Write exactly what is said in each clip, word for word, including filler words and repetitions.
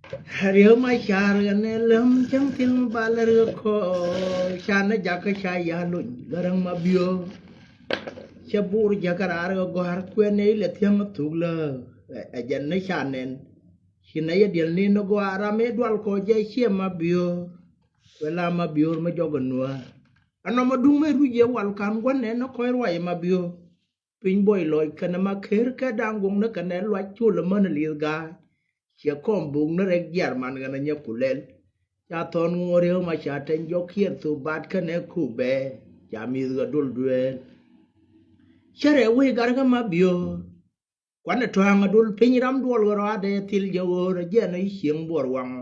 Riek Machar ɣän ɛ läm cäŋ thil bal riek kɔ. Canɛ jakä ca ya lony Garaŋ Mabiöör. Cɛ bur jakä raar ɣä gɔ̱a̱r kuɛn ɛ ilɛ thiäŋ thuk lä. Ɛ jɛn ni ca nɛn. Ci nɛ yɛ diɛl ni ni gɔaa ram i̱ dual kɔ jɛ ciɛ Mabiöör. Kuɛ la Mabiöör mi jɔk ɛ nuäär. Ɛnɔmɔ duŋ mi ruc yɛ wal kan gua̱n nɛn ni kɔc ruac ɛ Mabiöör. Piny buɔy lɔc kɛnɛ ma ker kɛ da̱ŋ guŋni kɛnɛ luac col ɛmän lieth ga̱a̱c. Ciɛ kɔm buk ni rɛk jiɛr man ɣɛn anyɛ ku lɛl. Ca thɔn ŋuɔ̱ɔ̱r yɛ ma ca tɛny jɔk kiɛn thop bat kɛnɛ ku bɛ. Ca mi̱th ɣä dol dueel. Cärɛ wec gat kä Mabiöör. Kuanɛ tɔ̱a̱ŋ ɛ dol piny ram duɔl ɣä rɔaadɛ thil jɛ ɣöör ɛ jiɛn ɛ cieŋ buɔr waŋɔ.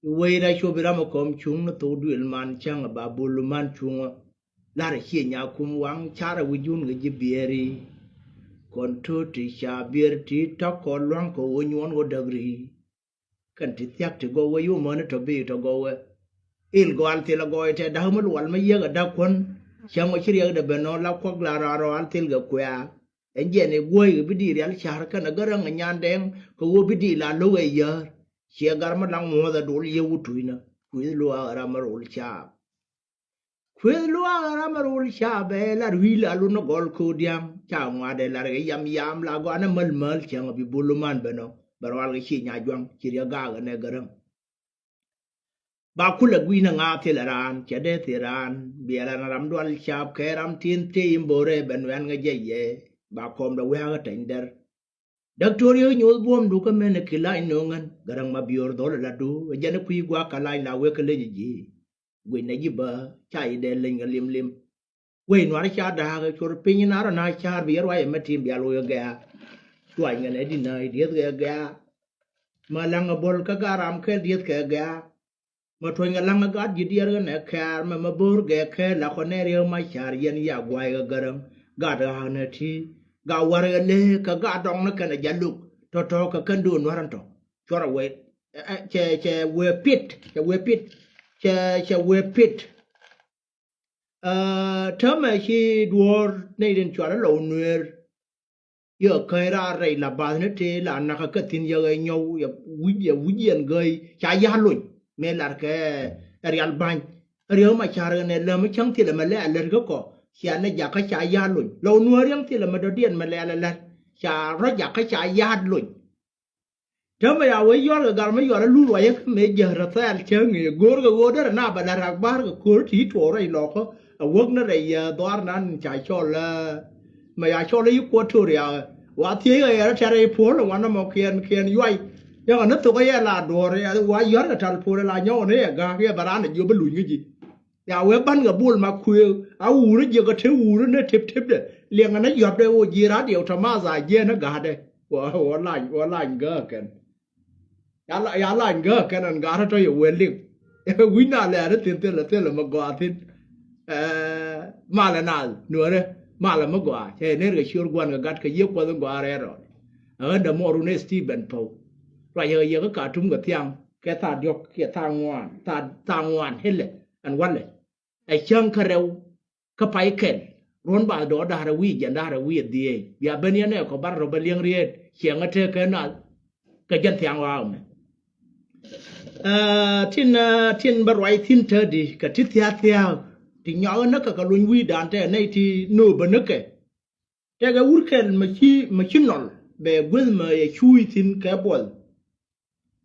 I̱ wec ra cop i̱ ram ɛ kɔm cuŋ ni thok duël man cäŋ ɛ ba bul man cuŋä. Lar ɛ ciɛ nyakum waŋ car ɛ wi̱c jun kɛ ji̱ biɛɛri. Kɔn to̱ ti ca biɛɛr ti tɔ̱k kɔn lua̱ŋ kɛ ɣöö nyuɔn ɣöö däk ri̱i̱. Kɛn ti thia̱k ti gɔw wee yo̱o̱mäni tɔ̱ bi̱i̱ tɔ̱ gɔw wee. Il gɔal thil ɛ gɔɔy tɛ da̱k mi lual mi yiëk ɛ da̱k kuän. Cäŋ ɣöö ci riɛkdɛ ben nɔ la kuäk la rɔal rɔal thil kɛ kuɛ̈ɛ̈. Ɛn jiɛn i̱ guäi kɛ bi di̱i̱t rial ca̱r kɛnɛ Garaŋ ɛ nyan dɛŋ kɛ ɣöö bi di̱i̱t la lo̱k ɛ yäär. Ciɛ gar mi laŋ muɔ̱th ɛ dol yiëë wut tui̱nä kui̱th luaak ɛ ram mi rol caap. Kui̱th luaak ɛ ram mi rol caap ɛ lar wi̱i̱ la lun ɛ gɔl ko̱o̱dia̱ŋ ca ŋua̱t ɛ lar kɛ yam yam la gɔanɛ mäl mäl cäŋ ɛ bi bul man ben ɔ bɛ rɔal kɛ ci nya juaŋ ci riɛ gaak ɛ nɛ Garaŋ. Ba kulɛ gui̱n ɛ ŋa̱a̱ thilɛ raan cɛ dee thil raan biɛlɛ na ram dual caap kɛ ram tin tëë in bo̱o̱rɛ bɛ nuɛn ŋä jɛ yɛ ba kɔm dɛ wɛ̈ɛ̈k ɛ tɛny dɛr. Daktor yek nyoth buɔ̱mdu kä men ɛ ki lac no̱o̱ŋ ɣän Garaŋ Mabiöör dhɔl ɛ la du ɛ jɛn ɛ kui̱ gua̱a̱k kɛ lac la wek kɛ leny ɛ ji̱. Guic nɛ ji̱ bä ca yi dee leny kɛ lim lim. Wec nuar ca da̱a̱k ɛ cor piny in arɔ na ca̱a̱r bi yɛ ruac ɛmɛ tim bia loc ɛ gɛ̈ɛ̈. Cuany kɛnɛ dinä i̱ dieth kɛ gɛ̈ɛ̈. Mä laŋ ɛ buɔl kä gat ram kɛl dieth kɛ gɛ̈ɛ̈. Mä tuɔ̱ny kɛ laŋ ɛ gat ji̱ diɛɛr kɛnɛ kɛ̈ɛ̈r mɛ mä bo̱o̱r gɛ̈ɛ̈ kɛɛl la kɔn nɛ Riek Machar yɛn ya gua̱a̱c kɛ Garaŋ. Gat ɣa̱a̱k nɛ ti gat wär kɛ lëë kɛ gat dɔŋ ni kɛnɛ jaluk tɔ̱tɔ̱ kɛ kɛn do̱o̱n nuar ɛn tɔ̱. Cuɔr ɛ wee cɛ cɛ wee pit cɛ wee pit cɛ cɛ wee pit. Täämɛ ci duɔ̱ɔ̱r nɛy tin cuarɛ lɔw nueer. Yɛ käc raar rɛy la bath ni tëë la nakä kä thi̱n yɛ ɣɛ nyɔw yɛ wi̱c yɛ wi̱c yɛn gäi ca ya̱a̱ lony mëë lar kɛ ɛ rial ba̱ny. Riek Machar ɣän ɛ läm cäŋ thilɛ mɛ lɛ a lät kä kɔ cia nɛ jakä ca ya̱a̱ lony lɔw nueer riäŋ thilɛ mɛ dɔ̱diɛn mɛ lɛ a lät ca rɔ jakä ca ya̱a̱ lony. Täämɛ ya wee yuɔr kɛ gal mi yuɔr a lur wa yek mëë jäk rɛ thɛɛl cäŋ i̱ go̱o̱r kɛ ɣöö derɛ na bɛ la rak ba̱r kɛ ko̱r ti tuɔɔk rɛy lɔkä. A wäk ni rɛy yɛ dhuaar nan ca cɔl mɛ ya cɔl i̱ Equatoria. Wa thiec kɛ yɛrɛ tɛrɛ i̱ puɔl wanɛ mɔ kiɛn kiɛn yuay. Yɛn kɛ ni thok yɛ la duɔ̱ɔ̱r wa yuɔr kɛ tal puɔl la nyɔk ni yɛ ga̱a̱k yɛ bɛ raan ɛ jiöp bä luny kä ji̱. Ya wee ban kɛ bol ma kuëë a wurä jiɛ kɛ te wurä ne tep tep dɛ liɛŋɛ ne yuap dɛ wä jiɛ radio tɔ ma dha jiɛ ne ga̱a̱dɛ. Wä lany wä lany gääkɛn. Ya lany gääkɛn ɛn ga̱a̱dɛ tɔ yɛ wee liŋ. Wi̱c na lɛɛrä thin thilɛ thilɛ mɛ gɔaa thin. Malɛ naath nuɔrɛ malɛ mɛ gɔaa cɛ ner kɛ ciöör gua̱n kɛ gat kɛ yiëë kuɔth in gɔaa rɛɛr rɔɔd. Ɛ ɣän dämuɔru ne Stephen Pow. Ruacɛ kɛ yiëë kä Katum kɛ thiaŋ kɛ thaa diɔ̱k kɛ thaa ŋuan thaa ŋuan hilɛ. Ɛn walɛ ɛ cäŋ kä rɛw kä pay kɛl ruɔ̱n bath dɔɔr da̱rɛ wi̱i̱ jiɛn da̱rɛ wi̱i̱ dhiee bia ben yɛn ɛ kɔ bar rɔ bä liɛŋ riet ciɛŋä tëë kɛ nath. Kɛ jɛn thiaŋ waak mɛ tin tin bä ruac thi̱n tädi kɛ ti thia̱a̱ thia̱a̱ ti nyɔakɛ näkɛ kɛ luny wi̱i̱dan tɛ nɛy ti nööbä näkɛ. Tɛkɛ wur kɛl mɛ ci mɛ ci nɔl bɛ gueth mɛ yɛ cuuc thi̱n kɛ buɔth.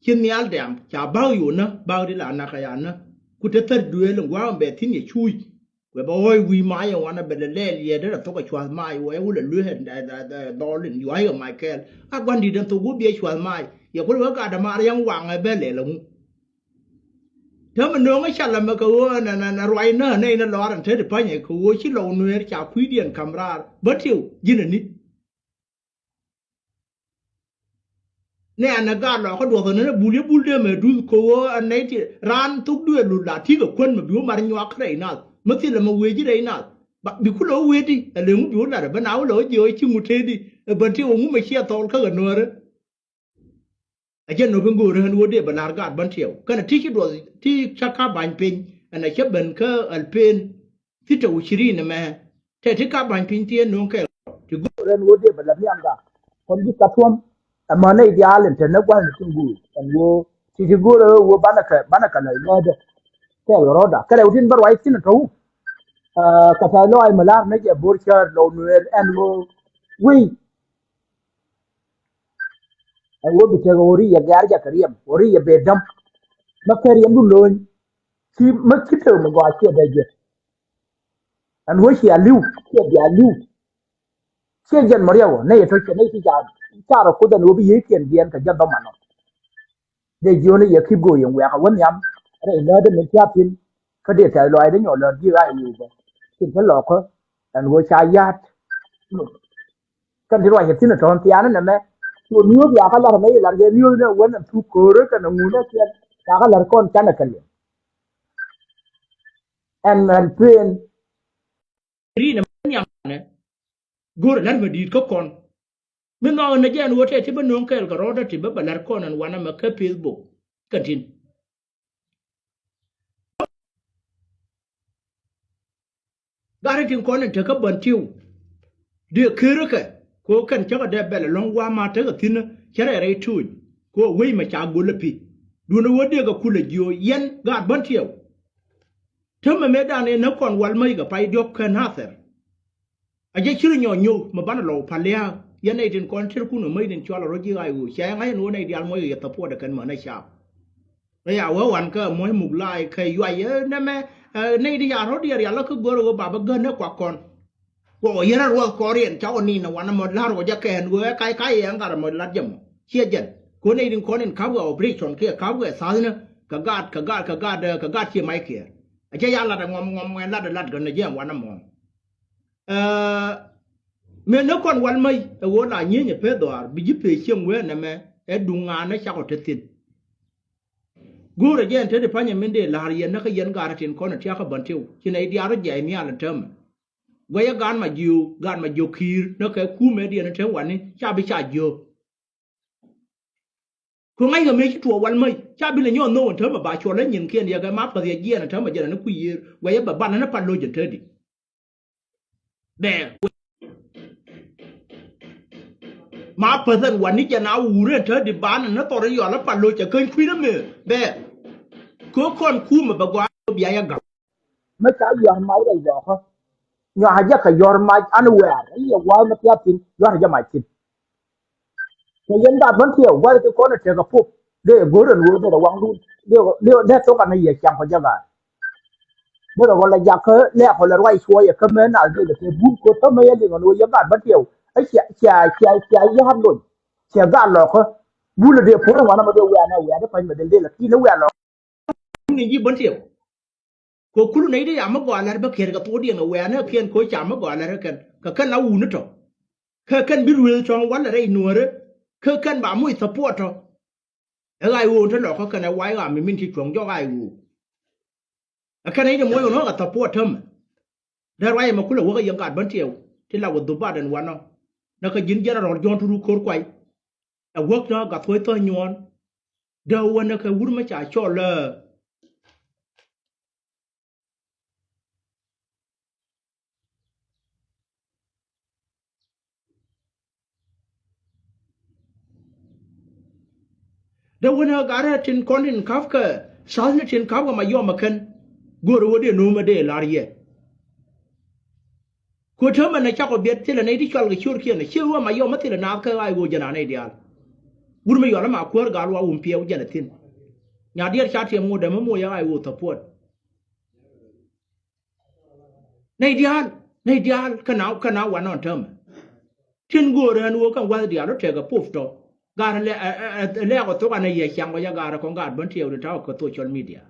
Ci nhial dɛm ca bäk yonä bäk di la nakä yanä. Ku te thär duëël in gua̱a̱k in bɛ thi̱n yɛ cuuc. Kuɛ bɛ ɣɔ̱ɔ̱c wi̱i̱ mac in wanɛ bɛ lɛ lɛɛl yɛ derɛ thok ɛ cua̱th mac wä yɛ wulɛ lueeth ɛ dhɔl in yua̱c kɛ mac kɛɛl. A gua̱n di̱t in thok wä biɛ cua̱th mac yɛ kulɛ wä gat dämaar yɛn waŋ ɛ bɛ lɛl ɛŋu. Täämɛ nööŋä calɛ mɛ kɛ ɣöö ɛn ɛn ɛn ruac nä nɛy ni lɔaar ɛn te ti pa̱nyɛ kɛ ɣöö ci lɔw nueer ca kui̱diɛn ka̱m raar bä tiw ji̱n ɛni. Nɛ ɛn ɛ gaat lɔɔk kä duɔth ɛn ɛn ɛ bul yɛ bul dee mɛ duth kɛ ɣöö ɛn nɛy ti raan thok duëë lul la ti̱i̱ kɛ kuän mɛ bi wä mar nyuak rɛy nath mɛ thilɛ mɛ wëë ji̱ rɛy nath. Bi kulɛ wä wëë di ɛ leŋ wä bi wä lat ɛ ben a wä lɛ wä jiɛ wä ci ŋut tëëdi ɛ ben ti wä ŋumɛ ciɛ thɔɔl kä kɛ nuäärä. A jɛ nop in go̱o̱r ɣän wä dee bɛ la̱r gaat bän tiɛw kɛnɛ ti ci duɔth ti ca ka ba̱ny piny ɛn a cä ben kä alpen thitɛ wä cirin ɛmɛ. Tɛ ti ka ba̱ny piny ti ɛn no̱o̱ŋ kɛɛl ti go̱o̱r ɣän wä dee bɛ la̱r nhiam gaat kɔn bi ka tuɔ̱m. Ɛmɔ nɛy diaal in te ni gua̱n ni tin guur ɛn ɣöö ti ti go̱o̱rä ɣöö banɛ kɛ banɛ kɛ lɔc lɔcdä. Kɛɛl kɛ rɔɔda kɛlɛ wä tin bä ruac thi̱n ɛ tɔ̱. Kɛ tɛ̈th lɔaac mi la̱r ni jɛ bo̱r cäär lɔw nuëër ɛn ɣöö wei. Ɛn ɣöö bi tek ɣöö ri yɛ gɛ̈r jɛ kɛ riɛm ɣöö ri yɛ ben däm. Mä kɛ riɛmdu lo̱ny ci mä ci tëë mi gɔaa ciɛ bɛ jɛ. Ɛn ɣöö ciɛ li̱w ciɛ bia li̱w. Ciɛ jɛn mɔ riɛw nɛy tɔ̱ ciɛ nɛy ti ca ca rɔ kuoth ɛn ɣöö bi yiëëkiɛn jiɛɛn kɛ jɛ dhɔmanɔ. Dee jiöni yɛ keep going wiakɛ wä nhiam rɛy läätdä min tia̱a̱ thi̱n. Kä dee tɛ̈th lɔaacdä nyɔk lät ji̱ ɣa̱c wi̱i̱ bä tin te lɔkä. Ɛn ɣöö ca ya̱a̱t kɛn ti ruacɛ thi̱n ɛ tɔ̱ɔ̱n thiaani nɛmɛ. Cu niööth yakä la̱r ɛmɛ i̱ la̱r kɛ niööth ni ɛ wän ɛn thuk köörä kɛn ɛ ŋun ɛ kiɛn. Yakä la̱r kɔn canɛ kɛ liɛm ɛn ɛn peen. Rin ɛmɛ nhiam nɛ go̱o̱rɛ la̱r mɛ di̱i̱t kä kɔn. Mi nhɔk ɛn ɛ jɛ ɛn ɣöö tɛ ti bä nööŋ kɛɛl kɛ rɔɔdä ti bä bɛ la̱r kɔn ɛn wanɛ mɛ kä Facebook kɛn tin. Gat ri tin kɔn in tekä Bäntiw. Dee kerä kɛ ko kɛn cäkä dee bɛl ɛlɔ̱ŋ wa ma tekä thi̱n cä rɛy rɛy tuuc ko wec mɛ ca gol ɛ pi̱. Duundɛ wä dee kɛ kulɛ jiö yɛn gat Bäntiw. Täämɛ mëëdan in näk kɔn wal mäc kɛ pay diɔ̱k kɛ Nathɛr. A jɛ cir nyɔ nyok mɛ banɛ lɔw pal lia̱a̱k yɛn nɛy tin kɔn tir kun ɛ mäc tin cual a rɔ ji̱ ɣa̱c ɣöö cɛ ŋa̱c ɛn ɣöö nɛy diaal muɔc kɛ yɛ thapuɔt ɛ kɛn män ɛ cap. Ɛ ya wee wan kä muɔ̱c muk la̱a̱c kɛ yuac ɛ nɛmɛ. Nɛy ti ca rɔ̱ diɛɛr yalä kä go̱r ɣöö bapä gän ɛ kuak kɔn. Kuɔk ɔ yɛn a ruɔth kɔɔriɛn ca ɔ ni̱n ɛ wanɛ mɔ la̱r ɔ jɛ kɛɛn ɣöö ɛ kac kac ɛ ɛn gat ɛ mɔ la̱t jɛ mɔ ciɛ jɛn. Ko̱n nɛy tin kɔn in ka̱pkɛ operation kiɛ ka̱pkɛ tha̱thni kɛ gaat kɛ gaat kɛ gaat kɛ gaat ciɛ mac kiɛ. Ɛ cɛ ya lat ɛ ŋɔm ŋɔm ɛ lat ɛ lat gän ɛ jɛ ɛn wanɛ mɔ. Ɛ mëë näk kɔn wal mäc ɛ ɣöö la nyieny ɛ peth dhɔaar bi ji̱ pee cieŋ wee nɛmɛ ɛ duŋ ŋa̱a̱n ɛ cakɔ te thi̱n. Go̱o̱rɛ jɛ ɛn te di panyɛ min dee la̱r yɛn näkä yɛn gaat tin kɔn ɛ tiakä Bäntiw ci nɛy diaal rɔ jiɛc nhial ɛn täämɛ. Guɛcä gaat ma jiök gaat ma jiök ki̱i̱r näkɛ kuumɛ diɛn ɛ te wani ca bi ca jiök. Ku ŋa̱ckɛ mëë ci tuɔɔk wal mäc ca bi lɛ nyɔɔth nhök ɛn täämɛ ba cuɔl ɛ nyinkiɛn yɛ kɛ ma päth yɛ jiɛɛn ɛn täämɛ jɛn ɛn kui̱ yiër guɛcä bɛ banɛ ni pal lo̱c ɛn te di. Bɛ ma päth ɛn wani jɛn a wuri ɛn te di banɛ ni thɔr i̱ yɔl ɛ pal lo̱c ɛ käny kui̱n ɛmɛ bɛ. Kɛ kɔn kuumɛ bɛ gɔaa bia yɛ ga̱m. Mi ca yuɔr mac rɛy dɔɔkä. Nyuakä jɛ kɛ yuɔr mac an wɛɛr i̱ yɛ gua̱a̱th mi thia̱a̱p thi̱n yuɔr jɛ mac thi̱n. Kɛ yɛn gat Bäntiw gua̱th ti kɔn ɛ tekɛ pop dee go̱r ɛn ɣöö dee rɛ waŋdun dee dee thok an yɛ ciaŋ kɔ jɛ gaat. Dee rɛ ɣɔl ɛ jakä lɛɛk ɣɔl ɛ ruac cuɔyɛ kä mëë nath dee lɛ kɛ bum ko̱r kä mëë yɛ liŋ ɛn ɣöö yɛ gat Bäntiw ɛ cia cia cia cia ya̱a̱t lony. Ciɛ gat lɔkä. Bulɛ dee puɔ̱r ɛn wanɛ mɛ dee wianɛ wianɛ pa̱ny mɛ dee dee lɛ ki̱n ɛ wian lɔkä. Ni ji̱ Bäntiw. Kɛ kul nɛy ti ca mi gɔaa la̱t bä kiɛt kɛ thokdiɛn kɛ wɛɛr ni kiɛn kɛ ca mi gɔaa la̱t kɛn kɛ kɛn la wuni tɔ. Kɛ kɛn bi ruëëth tɔ̱ŋ walɛ rɛy nuäärä kɛ kɛn ba muc thapuɔt tɔ. Ɛ ɣa̱c ɣöö te lɔkä kɛn ɛ wac ɣam mi min ci cuɔ̱ŋ jɔk ɣa̱c ɣöö. Ɛ kɛn nɛy ti muɔc ɣän ɣä kɛ thapuɔt täämɛ. Dee ruac ɛmɛ kulɛ wäk ɛ yɛn gat Bäntiw ti la wä dhubat ɛn wanɔ. Nɛ kɛ ji̱n General John Turu Ko̱r Kuay. Ɛ wäk tɔ gat thuɔ̱c thɔ̱c nyuɔ̱ɔ̱n. Dee wänä kɛ wur mi ca cɔl ɛ. Dee wänä gat rɛ tin kɔn tin ka̱pkɛ tha̱thni tin ka̱pkɛ ma yɔm ɛ kɛn. Go̱o̱rɛ wä dee no̱o̱mä dee la̱r yɛ. Ku täämɛ nɛ cakɔ biɛt thilɛ nɛy ti cual kɛ ciötkiɛn ɛ ciɛ ɣöö ma yɔm ɛ thilɛ naath kä ɣa̱c ɣöö jɛn a nɛy diaal. Wur mi yɔl ɛ ma kuäär gal wa wum piɛw jɛn ɛ thi̱n. Nya diɛɛr ca tiɛm ŋot dämä moc ɛ ɣa̱c ɣöö thapuɔt. Nɛy diaal nɛy diaal kä na kä na wanɔ ɛn täämɛ. Tin go̱o̱rɛ ɛn ɣöö kɛn wa̱th diaal rɔ tɛkɛ pop tɔ. Ga̱a̱r lɛ ɛ ɛ ɛ lɛɛk ɔ thok an ɛ yɛ ciaŋ kɔ jɛ ga̱a̱r ɛ kɔn ga̱a̱r Bäntiw ti ta̱wä kɛ social media.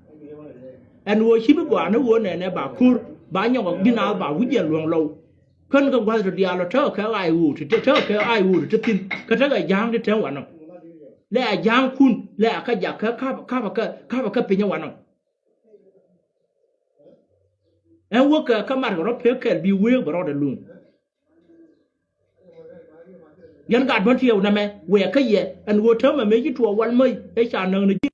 Ɛn ɣöö ci bi gɔaa ni ɣöö nɛnɛ ba ko̱r ba nyɔk ɔ bi naath ba wi̱c yɛn luɔ̱ŋ lɔw. Kän kɛ gua̱th ti diaal ɔ tekɛ kɛ ɣa̱c ɣöö ti tekɛ kɛ ɣa̱c ɣöö ti te thi̱n kä tekɛ ja̱a̱ŋ ti te wanɔ. Lɛ a ja̱a̱ŋkun lɛ a kä jak kä kap kap kä kap kä piny wanɔ. Ɛn wäkɛ kä mat kɛ rɔ pek kɛl bi wëëk bɛ rɔɔdɛ luŋ. Yɛn gat Bäntiw nɛmɛ wëë kä yɛ ɛn ɣöö täämɛ mëë ci tuɔɔk wal mäc ëë ca näk ni ji̱.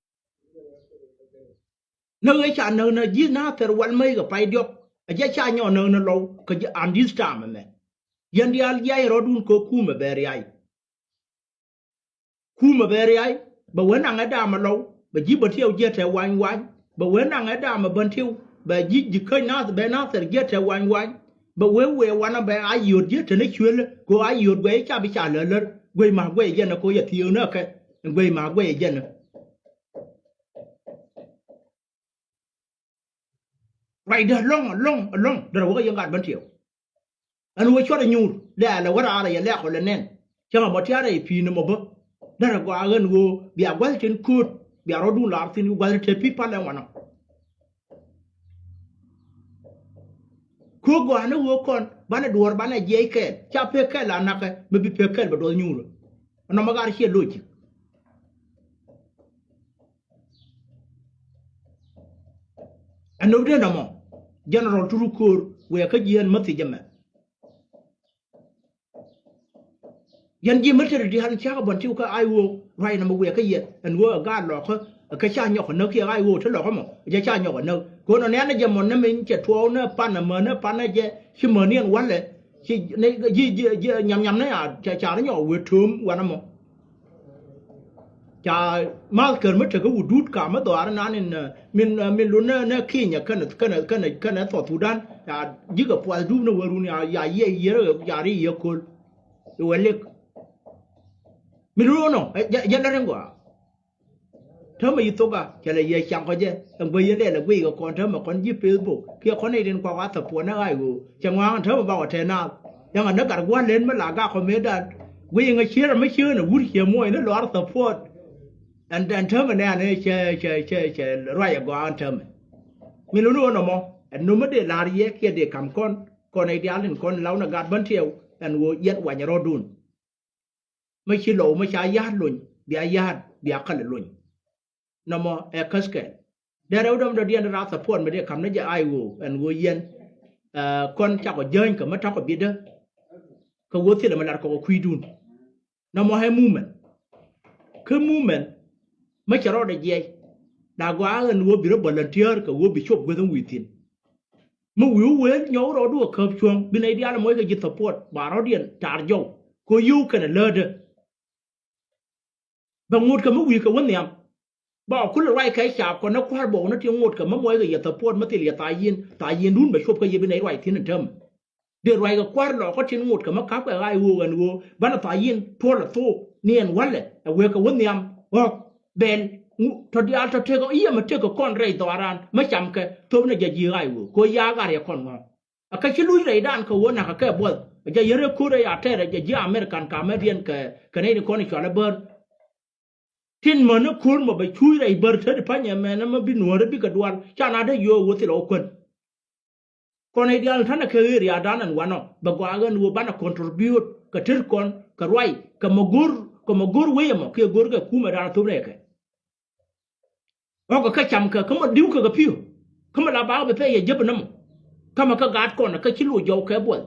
Näk ëë ca näk ni ji̱ Nathɛr wal mäc kɛ pay diɔ̱k. Ɛ jɛ ca nyɔk näk ni lɔw kɛ ji̱ an this time ɛmɛ. Yɛn diaal jiac rɔɔdun kɛ kumɛ bɛ riac. Kumɛ bɛ riay, bɛ wee naŋɛ daamɛ lɔw, bɛ ji̱ bän tiɛw jiɛ tɛ wany wany, bɛ wee naŋɛ daamɛ bän tiw, bɛ ji̱ ji̱ käny nath bɛ nathɛr jiɛ tɛ wany wany, bɛ wee wee wanɛ bɛ a yiöt jiɛ tɛ ni cuël, kɛ a yiöt guɛy ca bi ca lär lär, guɛy ma guɛy jɛn ɛ ko yɛ thiëëk ni ɛ kɛ, guɛy ma guɛy jɛn ɛ. Ruacdä lɔ̱ŋ, lɔ̱ŋ, lɔ̱ŋ, derɛ wä kä yɛn gat bän tiɛw. Ɛn wä cuɔt ɛ nyuur, lɛ alɛ wä raar ɛ yɛ lɛ̈k ɔ lɛ nɛn. Cäŋ ɛ mɔ tiaarɛ ɛ pi̱i̱n ɛmɔ bä. Derɛ gɔaa ɣän ɣöö bia gua̱th tin kööt, bia rɔ̱dun laar thi̱n, gua̱th tin te pi̱i̱ pal ɛn wanɔ. Köök gɔaa ni ɣöö kɔn, banɛ duɔ̱ɔ̱r banɛ jiɛc kɛɛl, ca pek kɛɛl la nakä, mi bi pek kɛɛl bɛ duɔth nyuurä. Ɛnɔmɔ gat ciɛ logic. Ɛn nöpdɛ nɔmɔ, General Turu Koor, wëë kä jiɛɛn mäthi jɛ mɛ. Yɛn ji̱ military diaal cakɛ bɔn tiw kä I O, ruac nɔmɔ wëë kä yɛ, ɛn ɣöö ɛ gaat lɔkä, ɛ kä ca nyɔk ɛ näk kiɛ I O te lɔkä mɔ, jɛ ca nyɔk ɛ näk. Kɛ ɣöö nɔ nɛ̈nɛ jɛ mɔ nɛ min cɛ tuɔɔk nɛ pan ɛmɛ nɛ pan ɛ jɛ, ci mäni ɛn walɛ, ci, nɛ, ji̱, ji̱, ji̱, nyam, nyam nɛ a, ca, ca rɔ nyɔk wee tööm wanɛ mɔ. Ca math kär mi tekä wudut ka mi dhɔaar nan in, eh, min, eh, min lun nɛ, nɛ Kenya kɛnɛ, kɛnɛ, kɛnɛ, kɛnɛ South Sudan. Ya ji̱ kɛ puath dup ni wärun ya, ya yiɛ yier, ya ri yiɛ köl. Iwɛ lik. Min lun wä nɔ, eh, jɛ, jɛ lɛ rin gɔaa. Täämɛ yi thok a, cɛ lɛ yɛ caŋ kɔ jɛ, ɛn guey yɛn dee lɛ guey kɛ kɔn täämɛ kɔn ji̱ Facebook, kiɛ kɔn itin kuak a thäpuɔn ɛ ɣa̱c ɣöö, cɛ ŋɔaŋ täämɛ ba wä tɛn naath. Cɛ ŋa ni gat gua̱l len mi la gak kɔ mëëdan, guey ŋa cier mi cier ni wur ciɛ muɔc ni lɔar thäpuɔt. Ɛn, ɛn täämɛ nɛɛni cɛ, cɛ, cɛ, cɛ ruac ɛ gɔaa ɛn täämɛ. Min luni ɣöö nɔmɔ, ɛn no̱m mi dee la̱r yɛ kiɛ dee ka̱m kɔn, kɔn ɛ diaal tin kɔn law ni gat bän tiɛw, ɛn ɣöö yɛn wanyɛ rɔ̱dun. Mi ci lɔw mi ca ya̱a̱t lony, bia ya̱a̱t, bia kälɛ lony. Nɔmɔ ɛ käskɛl. Dee rɛw dɔ̱m dɔ̱diɛn raa support mi dee ka̱m ni jɛ I O ɛn ɣöö yɛn, eh, kɔn cakɔ jäny kɛ mi ta̱kɔ bi̱dä. Kɛ ɣöö thilɛ mi lar kɔkɔ kui̱dun. Nɔmɔ ɛ movement. Kä movement mi cɛ rɔɔdɛ jiɛc. La gɔaa ɛn ɣöö bi rɔ volunteer kɛ ɣöö bi cop gueth in wi̱i̱ thi̱n. Mi wi̱i̱ wëë nyɔk rɔɔdu ɛ käp cuɔ̱ŋ bi nɛy diaal ɛ moc kɛ ji̱ support ba rɔ̱diɛn tar jɔw kɛ ɣöö yio̱w kɛnɛ läätdä. Bɛ ŋot kɛ mi wi̱i̱ kɛ wä nhiam. Ba kulɛ ruac kɛ caap kɔn ni kua̱r bɔk ni ti ŋot kɛ mi moc kɛ yɛ support mi thil yɛ tha̱a̱c yi̱n, tha̱a̱c yi̱ndun bɛ cop kä yɛ bi nɛy ruac thi̱n in täämɛ. Dee ruac kɛ kua̱r lɔɔkä tin ŋot kɛ mi ka̱pkɛ ɣaac ɣöö ɛn ɣöö banɛ tha̱a̱c yi̱n tuɔ̱l ɛ thok ni ɛn wa̱lɛ ɛ wëë kɛ wä nhiam ɣɔ̱k. Bɛl ŋu tɔ diaal tɔ tekɛ i̱ ɛmɛ tekɛ kɔn rɛy dhɔaaran mi camkɛ thop ni jɛ ji̱ ɣaac ɣöö kɛ ɣöö yaak ɣaar yɛ kɔn ŋɔ̱ɔ̱ŋ. Ɛ kä ci luc rɛydan kɛ ɣöö nakä kɛ buɔth ɛ jɛ yɛn rɛy ko̱r ɛ ya tɛɛr ɛ jɛ ji̱ American ka̱mɛ diɛn kɛ kɛ nɛy ni kɔn i̱ cɔal ɛ bär. Tin mäni ko̱r mɔ bɛ cuuc rɛy bär tet i̱ panyɛ mɛnɛ mɛ bi nuäärä bikɛ dual ca na dee yio̱o̱k wä thil ɛ wä kuän. Kɔn i̱ diaal ni ta̱nɛ kɛ ɣeer ya̱a̱dan ɛn wanɔ bɛ gɔaa ɣän wä banɛ contribute kɛ tet kɔn kɛ ruac kɛ mɛ go̱r kɛ mɛ go̱r wec ɛmɔ kiɛ go̱r kɛ kumɛ dan thop rɛɛkɛ. Ɣɔ̱kɛ kä cam kɛ kä mɔ di̱w kɛ kɛ pi̱u. Kä mɔ la bakɛ bi pɛy yɛ jep inämɔ. Kä mɔ kä gaat kɔn kä ci loc jɔw kɛ buɔth.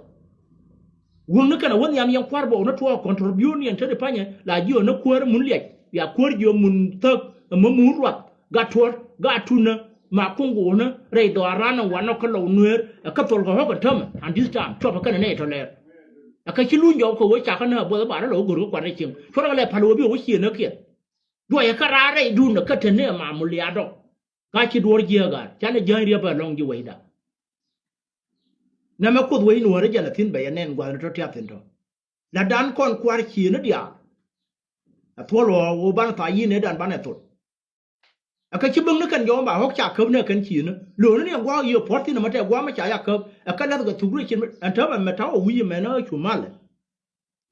Wäŋni kɛnɛ wä nhiam yɛn kua̱r bɔw ni tuɔɔk contribute ni yɛn tet i̱ panyɛ la ji̱ ɣän ni kuäär mun liac. Ya kuäär jiö mun thäk ɛmɔ mun ruath. Gat tuɔ̱r gat tunä ma kuŋ go̱o̱nä rɛy dhɔaaran ɛn wanɔ kä lɔw nueer ɛ kä thol kɛ ɣɔ̱k ɛn täämɛ and this time cuɔpɛ kɛnɛ nɛy tɔ lɛɛr. Ɛ kä ci luny jɔw kɛ wä cakä ni ɛ buɔth ɛ ba rɔ lɔ wä go̱r kä kuat rɛy cieŋ cuɔrɛ kɛ lɛ pal wä bi wä ciënä kiɛ. Duɔyɛ kä raar rɛy duundɛ kä te ni ɛ ma muliaadɔ. Ka ci duɔ̱ɔ̱r jiääk ɣaar canɛ jäny riɛp ɛ lɔ̱ŋ ji̱ wecda. Nɛmɛ kuoth wec nuäärä jɛ lɛ thi̱n bɛ yɛ nɛn gua̱thni tɔ̱ tiath thi̱n tɔ̱. La̱tdan kɔn kua̱r ciëëni diaal. Ɛ thuɔ̱l ɣɔ̱ɔ̱k ɣöö banɛ tha̱a̱c yi̱n ëëdan banɛ thol. Ɛ kä ci bäŋni kɛn jɔw ba ɣɔ̱k ca käp ni ɛ kɛn ciëëni. Lööni ni ɛ gua̱a̱k yiëë puɔ̱r thi̱n ɛmɛ tɛ gua̱a̱k mi ca ya käp ɛ kä la̱th kɛ thuk rɛy cin ɛn täämɛ mɛ ta̱a̱ ɔ wi̱i̱ ɛmɛn ɛ cu malɛ.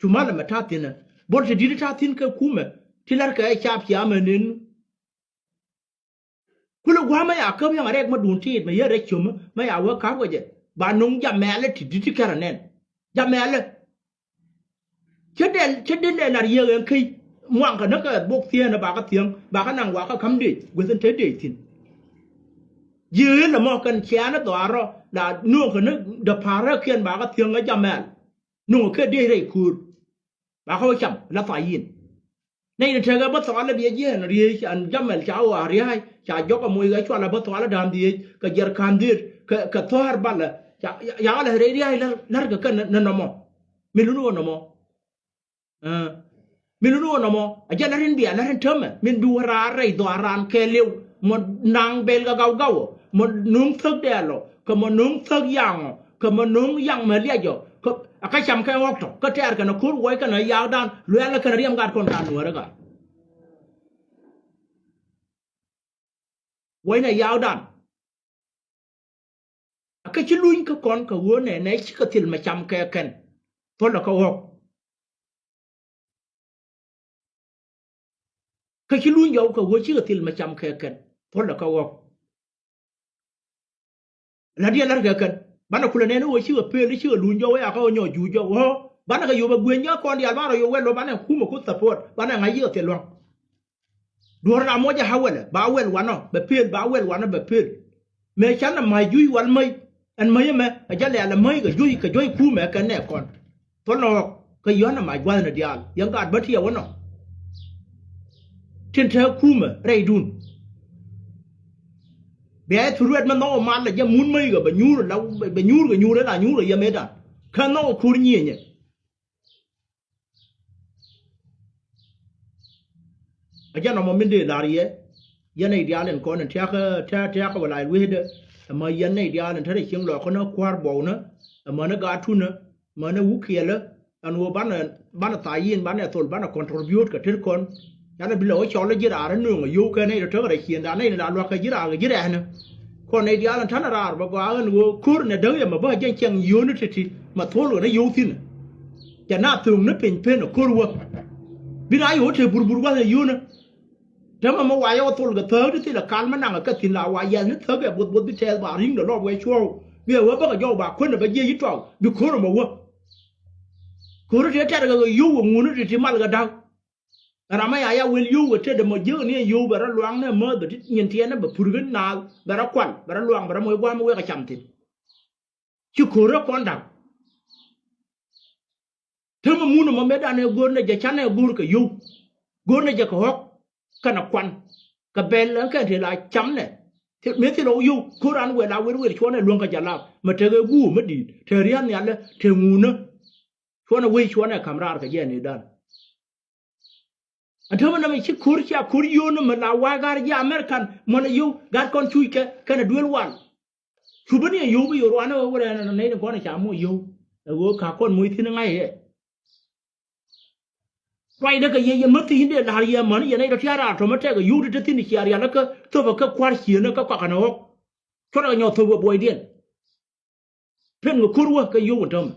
Cu malɛ mɛ ta̱a̱ thi̱n ɛ. Buɔl ti di̱t ta̱a̱ thi̱n kɛ kumɛ ti la̱rkɛ ɛ caap cia mɛ nenu. Kulɛ gua̱a̱mä ya käp yaŋ rɛk mä duun tiit mä yɛ rɛc cömä mä ya wä ka̱p kɛ jɛ ba nuŋ jamɛɛlä ti di̱t ti kärä nɛn. Jamɛɛlä. Cä dɛl cä den dɛl lar yieek ɛn käc muaŋkä näkä bok thieenä bakä thiäŋ bakä naŋ wakä ka̱m dec gueth in te dec thi̱n. Ji̱ ëë lɛ mɔ kɛn ciaanä dhɔaarɔ la nuɔ̱ɔ̱ŋkä ni däpa̱räkiɛn bakä thiäŋ ɛ jamɛɛl. Nuŋ kɛ diec rɛy köör. Ba kä wä cam la tha̱a̱c yi̱n. Nɛy ni tekɛ bä thɔalä biɛ jiɛɛn riëëc an jamɛl ca ɣɔaa ria̱a̱c ca jɔk ɛ moc ɣɛ cualä bä thɔalä da̱a̱n dhieec kɛ jiɛr ka̱n dhiet kɛ kɛ thɔ̱a̱r balä. Ca ca ɣä lɛ rɛy ria̱a̱c lär lär kɛ kɛ nɛ nɔmɔ. Mi luni wä nɔmɔ. Ɛ Min luni wä nɔmɔ a jɛ lät in bia lät in tämɛ min bi wä raar rɛy dhɔaaran kɛɛliw. Mɔ naŋ bɛl kɛ gaw gaw ɔ, mɔ nuŋ thäk dɛɛl ɔ, kɛ mɔ nuŋ thäk yaŋ ɔ, kɛ mɔ nuŋ yaŋ mɛ liac ɔ. Kä a kä cam kɛ ɣɔk tɔ kä tɛɛr kɛn a ko̱r wuɔc kɛn a yaakdan luɛɛl kɛn a riɛm gat kɔn ran nuäärä gat. Wuɔcnɛ yaawdan. A kä ci luny kä kɔn kɛ ɣöö nɛnɛ cikɛ thil mɛ cam kɛ kɛn. Thuɔ̱lɛ kä ɣɔ̱k. Kä ci luny jɔw kɛ ɣöö cikɛ thil mɛ cam kɛ kɛn. Thuɔ̱lɛ kä ɣɔ̱k. La̱t yɛ la̱t kɛ kɛn banɛ kulɛ nɛn ɣöö cikɛ pëël i̱ cikɛ luny jɔw i̱ a kä ɣöö nyɔk juuc jɔw ɣöö banɛ kɛ yop ɛ gui̱eeny kä kɔn diaal banɛ yop wɛl ɣöö banɛ kumɛ ku support banɛ ŋa̱c yikɛ thil lua̱ŋ. Duɔ̱ɔ̱r ram mɔ jɛ a wɛlɛ ba wɛl wanɔ bɛ pëël ba wɛl wanɔ bɛ pëël. Mëë canɛ ma̱c juc wal mäc ɛn mäc ɛmɛ ɛ jɛ lɛɛl ɛ mäc kɛ juc kɛ juɔ̱c kumɛ kɛn nɛ kɔn. Thol nɔɔk kä yɔ̱a̱n ɛ mac gua̱thni diaal yɛn gaat bä tiɛɛw ɛnɔ. Tin te kumɛ rɛydun. Bia ɛ thuruet mɛ nhɔk ɛ mal ɛ jɛ mun mäc kɛ bɛ nyuur la bɛ nyuur kɛ nyuur ɛ la nyuur ɛ yɛ mëëdan. Kä nhɔk ɛ kur nyieenyɛ. A jɛn ɔmɔ min dee lar yɛ yɛn nɛy diaal in kɔn in tiakä tiakä wala il wecdä. Ɛmɔ yɛn nɛy diaal in te rɛ cieŋ lɔɔkä ni kua̱r buɔw ni ɛmɔ ni gaat tunä ɛmɔ ni wuk kiɛlä. Ɛn ɣöö banɛ banɛ thayin banɛ thol banɛ contribute kɛ tet kɔn. Canɛ bi lɛ wä cɔl ji̱ raar ɛ nööŋ ɛ yio̱w kɛ nɛy tɔ̱tɔ̱ rɛ ciënda nɛy ni la luakä ji̱ raar kɛ ji̱ rɛɛnä. Kɔn nɛy diaal in ta̱nɛ raar bɛ gɔaa ɛn ɣöö ko̱r nɛ däk yɛ mɛ bä jɛn cɛŋ yio̱o̱ni ti̱ti̱ mɛ thol kɛ ni yio̱w thi̱n. Cɛ na tho̱o̱ŋ ni piny pen ɛ ko̱r wä. Bi na yio̱w te burbur gua̱th ɛ yio̱o̱ni. Te mɛ mɛ wa yɛ wä thol kɛ thääk ti thilɛ kal mɛ naŋ ɛ kä thi̱n la wa yɛth ni thääk ɛ buɔth buɔth bi tɛɛth ba ri̱ŋdɛ lɔp wɛ cuɔ̱ɔ̱w. Bi ɛ wä bäkɛ jɔw ba kuänɛ bä jiɛc i̱ tɔw bi ko̱r ɛmɛ wä. Ko̱r ɛ ti tɛr kɛ kɛ yio̱w ɛ ŋun ni ti̱ti̱ mal kɛ da̱k. Ram ɛ ya ya wel yio̱w ɛ tetdɛ mɔ jiäk ni ɛ yio̱w bɛ rɔ luaŋ ni ɛ määth bɛ ti nyin tiɛɛn ni bɛ pur kä naath bɛ rɔ kual bɛ rɔ luaŋ bɛ rɔ moc gua̱a̱m ɛ wek ɛ cam thi̱n. Ci ko̱r ɛ kɔn da̱k. Te mɛ mun ɛmɔ mëëdan ɛ go̱o̱r nɛ jɛ canɛ go̱o̱r kɛ yio̱w. Go̱o̱r nɛ jɛ kɛ ɣɔ̱k kɛnɛ kuan kɛ bɛl ɛn kɛn te la cam nɛ. Mëë thil ɣɔw yio̱w ko̱r an wɛl a wer wer cuɔnɛ luäŋ kɛ jɛ lap mɛ tekɛ guur mɛ di̱i̱t te ria̱th nhialɛ te ŋunä. Cuɔnɛ wec cuɔnɛ ka̱m raar kɛ jɛ ni dan. Ɛn täämɛ nɛmɛ ci ko̱r cia ko̱r yio̱o̱n mɛ la wa̱a̱ ga̱r ji̱ American mɔnɛ yio̱w ga̱r kɔn cuc kɛ kɛnɛ duel wal. Cu bä ni ɛ yio̱w bi yo̱o̱r wanɛ wä wurɛ nɛy ni kɔn ca moc yio̱w. Ɛ ɣöö ka kɔn moc thi̱n ŋa̱c ɛ. Ruacdɛ kɛ yɛ yɛ mä thi̱n dee la̱r yɛ mäni yɛ nɛy tɔ tia̱a̱ raar tɔ̱mɛ tɛk ɛ yio̱w ti te thi̱n cia rial kä thöpɛ kä kua̱r ciënä kä kɔakɛ ni ɣɔ̱k. Cuɔrɛ kɛ nyɔk thöp ɛ buɔydiɛn. Pen kɛ ko̱r wä kɛ yio̱w in täämɛ.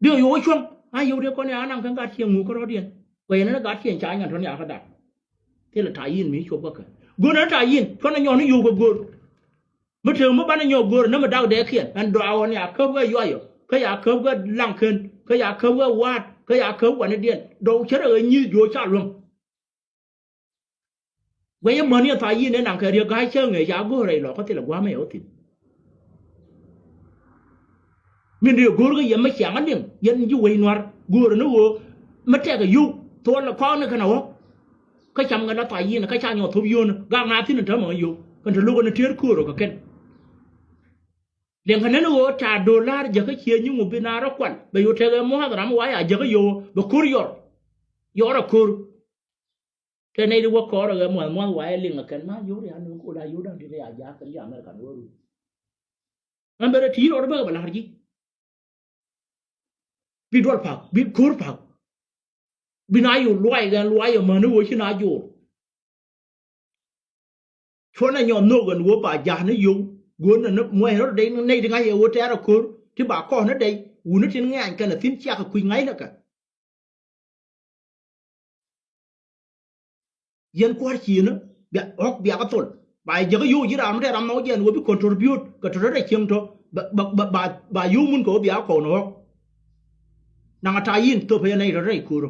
Bi kɛ yio̱w cuɔ̱ŋ a yio̱w dee kɔn ya anaŋ kɛn gat cieŋ ŋuk kärɔ̱diɛn. Kɛ yɛn ni gat cieŋ ca nyɔn tɔ̱n ya kä dak. Thilɛ ta̱a̱ yin mi cop kä kɛ go̱o̱r ni ta̱a̱ yin cuɔ̱n ni nyɔn ni yio̱w kɛ go̱o̱r. Mi tëë mi banɛ nyɔk go̱o̱r ni mi dak dee kiɛn ɛn dɔaɣɔn ya käp wee yuayɔ kä ya käp wee laŋ ken kä ya käp wee wa̱a̱t kä ya käp wanidiɛn dɔw cärɛ ɣä nyi̱i̱th juɔ̱ɔ̱c ca luäŋ. Guɛc yɛ mäni ɛ tha̱a̱ yi̱n ëë naŋ kɛ riek ga̱a̱c cä ŋëë ca go̱o̱r rɛy lɔkä thilɛ gua̱a̱mɛ yɛ wä thi̱n. Min riek go̱o̱r kä yɛ mi ciaŋ a liŋ yɛn ji̱ wec nua̱r go̱o̱r ni ɣöö mi tɛk ɛ yio̱w thuɔl ɛ kɔn ni kɛn ɛ ɣɔ̱k. Kä cam kɛ la tha̱a̱ yi̱n kä ca nyɔk thop yio̱o̱n gaak na thi̱n in täämɛ ɣä yio̱w kɛn te lo̱k ɛn tëër köör ɔ kɛ kɛn. Liɛŋkɛ nɛn ɣöö ta̱a̱ do̱r la̱r jäkä ciëë nyiŋu bi naar rɔ kual bɛ yo̱o̱ tɛk ɛ mua̱a̱th ram wa̱a̱ a jäkä yio̱w bɛ ko̱r yɔr. Yɔr ɛ ko̱r. Te nɛy ti wä kɔɔr ɛ ɣɛ muath muath wa ɛ liŋ ɛ kɛn ma yio̱w ri a nuŋ ko̱ la yio̱w da̱ŋ ti ri a ja̱a̱k kɛn di America ni wä run. Ɛn bɛ rɛ ti̱i̱ rɔɔd bäkɛ bɛ la̱r ji̱. Bi duɔl pa̱k bi ko̱r pa̱k. Bi na yio̱w luay ɣɛn luay ɛ mäni ɣöö ci na jo̱o̱r. Cuɔ̱nɛ nyɔk nhök ɛn ɣöö ba ja̱a̱k ni yio̱w. Go̱o̱r nɛ ni muɛc rɔ̱t dee nɛy ti ŋa̱c ɛ ɣöö tɛɛr ɛ ko̱r ti ba kɔn ni dee wuni tin ŋɛ̈ny kɛn ɛ thi̱n ciakɛ kui̱c ŋa̱c ni kɛ. Yɛn kua̱r ciënä bia ɣɔ̱k biakä thol ba yɛ jäkä yio̱w ji̱ ram mi tɛ ram nhɔk jɛn ɣöö bi contribute kɛ tɔ̱tɔ̱ rɛy cieŋ tɔ̱ ba ba ba ba yio̱w mun kɛ ɣöö biakä kɔn ɣɔ̱k. Naŋ a ta̱a̱ yi̱n thop ɛ yɛn nɛy tɔ̱tɔ̱ rɛy ko̱rä.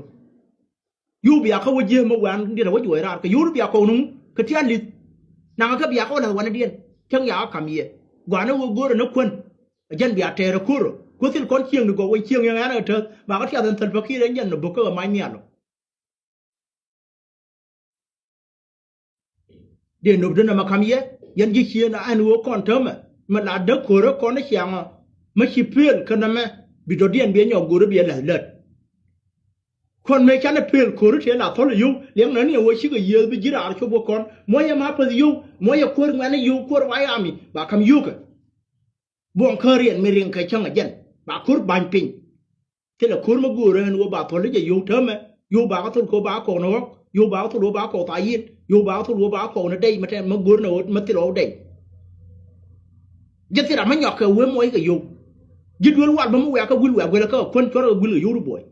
Yio̱w biakä wä ji̱ mi wan diet a wä juɔc raar kɛ yio̱w bia kɔn nuŋ kɛ tian li̱th. Naŋ a kä biakä wä la̱th wanɛ diɛn cäŋ yakä ka̱m yɛ gua̱a̱n ɛ ɣöö go̱o̱rɛ ni kuän. Ɛ jɛn bia tɛɛr ɛ ko̱rä kuäth thil kɔn cieŋ ni gɔw wä cieŋ yɛn ɛn ɛ täth makä tiath ɛn thäl pakiɛt ɛn jɛn ni bo̱k kä ɣä mac nhial ɔ. Dee nöpdä nɛmɛ ka̱m yɛ yɛn ji̱ ciëën a ɛn ɣöö kɔn täämɛ mɛ la däk ko̱rä kɔn i̱ ciaŋɔ. Mɛ ci pëël kä nɛmɛ bi dɔ̱diɛn bi ɛ nyɔk go̱rä bi ɛ läth lät. Kɔn mëë canɛ pëël ko̱ri tëë la thɔl yio̱w, liɛŋnɛ ni ɛ wä cikɛ yiëëth bi ji̱ raar cop wä kɔn. Muɔ̱cɛ ma päth yio̱w, muɔ̱cɛ kuäär ŋuɛ̈tni yio̱w, kuäär White Army, ba ka̱m yio̱wkɛ. Buɔ̱ŋ kä riɛn mi riŋ kɛ cäŋ ɛ jɛn, ba ko̱r ba̱ny piny. Thilɛ ko̱r mi göörä ɛn ɣöö ba thɔl i̱ jɛ yio̱w täämɛ, yio̱w ba kä thol kɛ ɣöö ba kɔk ni ɣɔ̱k, yio̱w ba kä thol ɣöö ba kɔk thayiin, yio̱w ba kä thol ɣöö ba kɔk ni dɛy mi tɛn mi göör ni ɣöö mi thil ɣɔw dɛy. Ji̱ thil ram mi nyɔk kɛ wee muɔc kɛ yio̱w. Ji̱ duel wal bä mi wiak kä guil wiak guilɛ kä kuän cuɔrɛ kɛ guil kɛ yio̱w ri buɔy.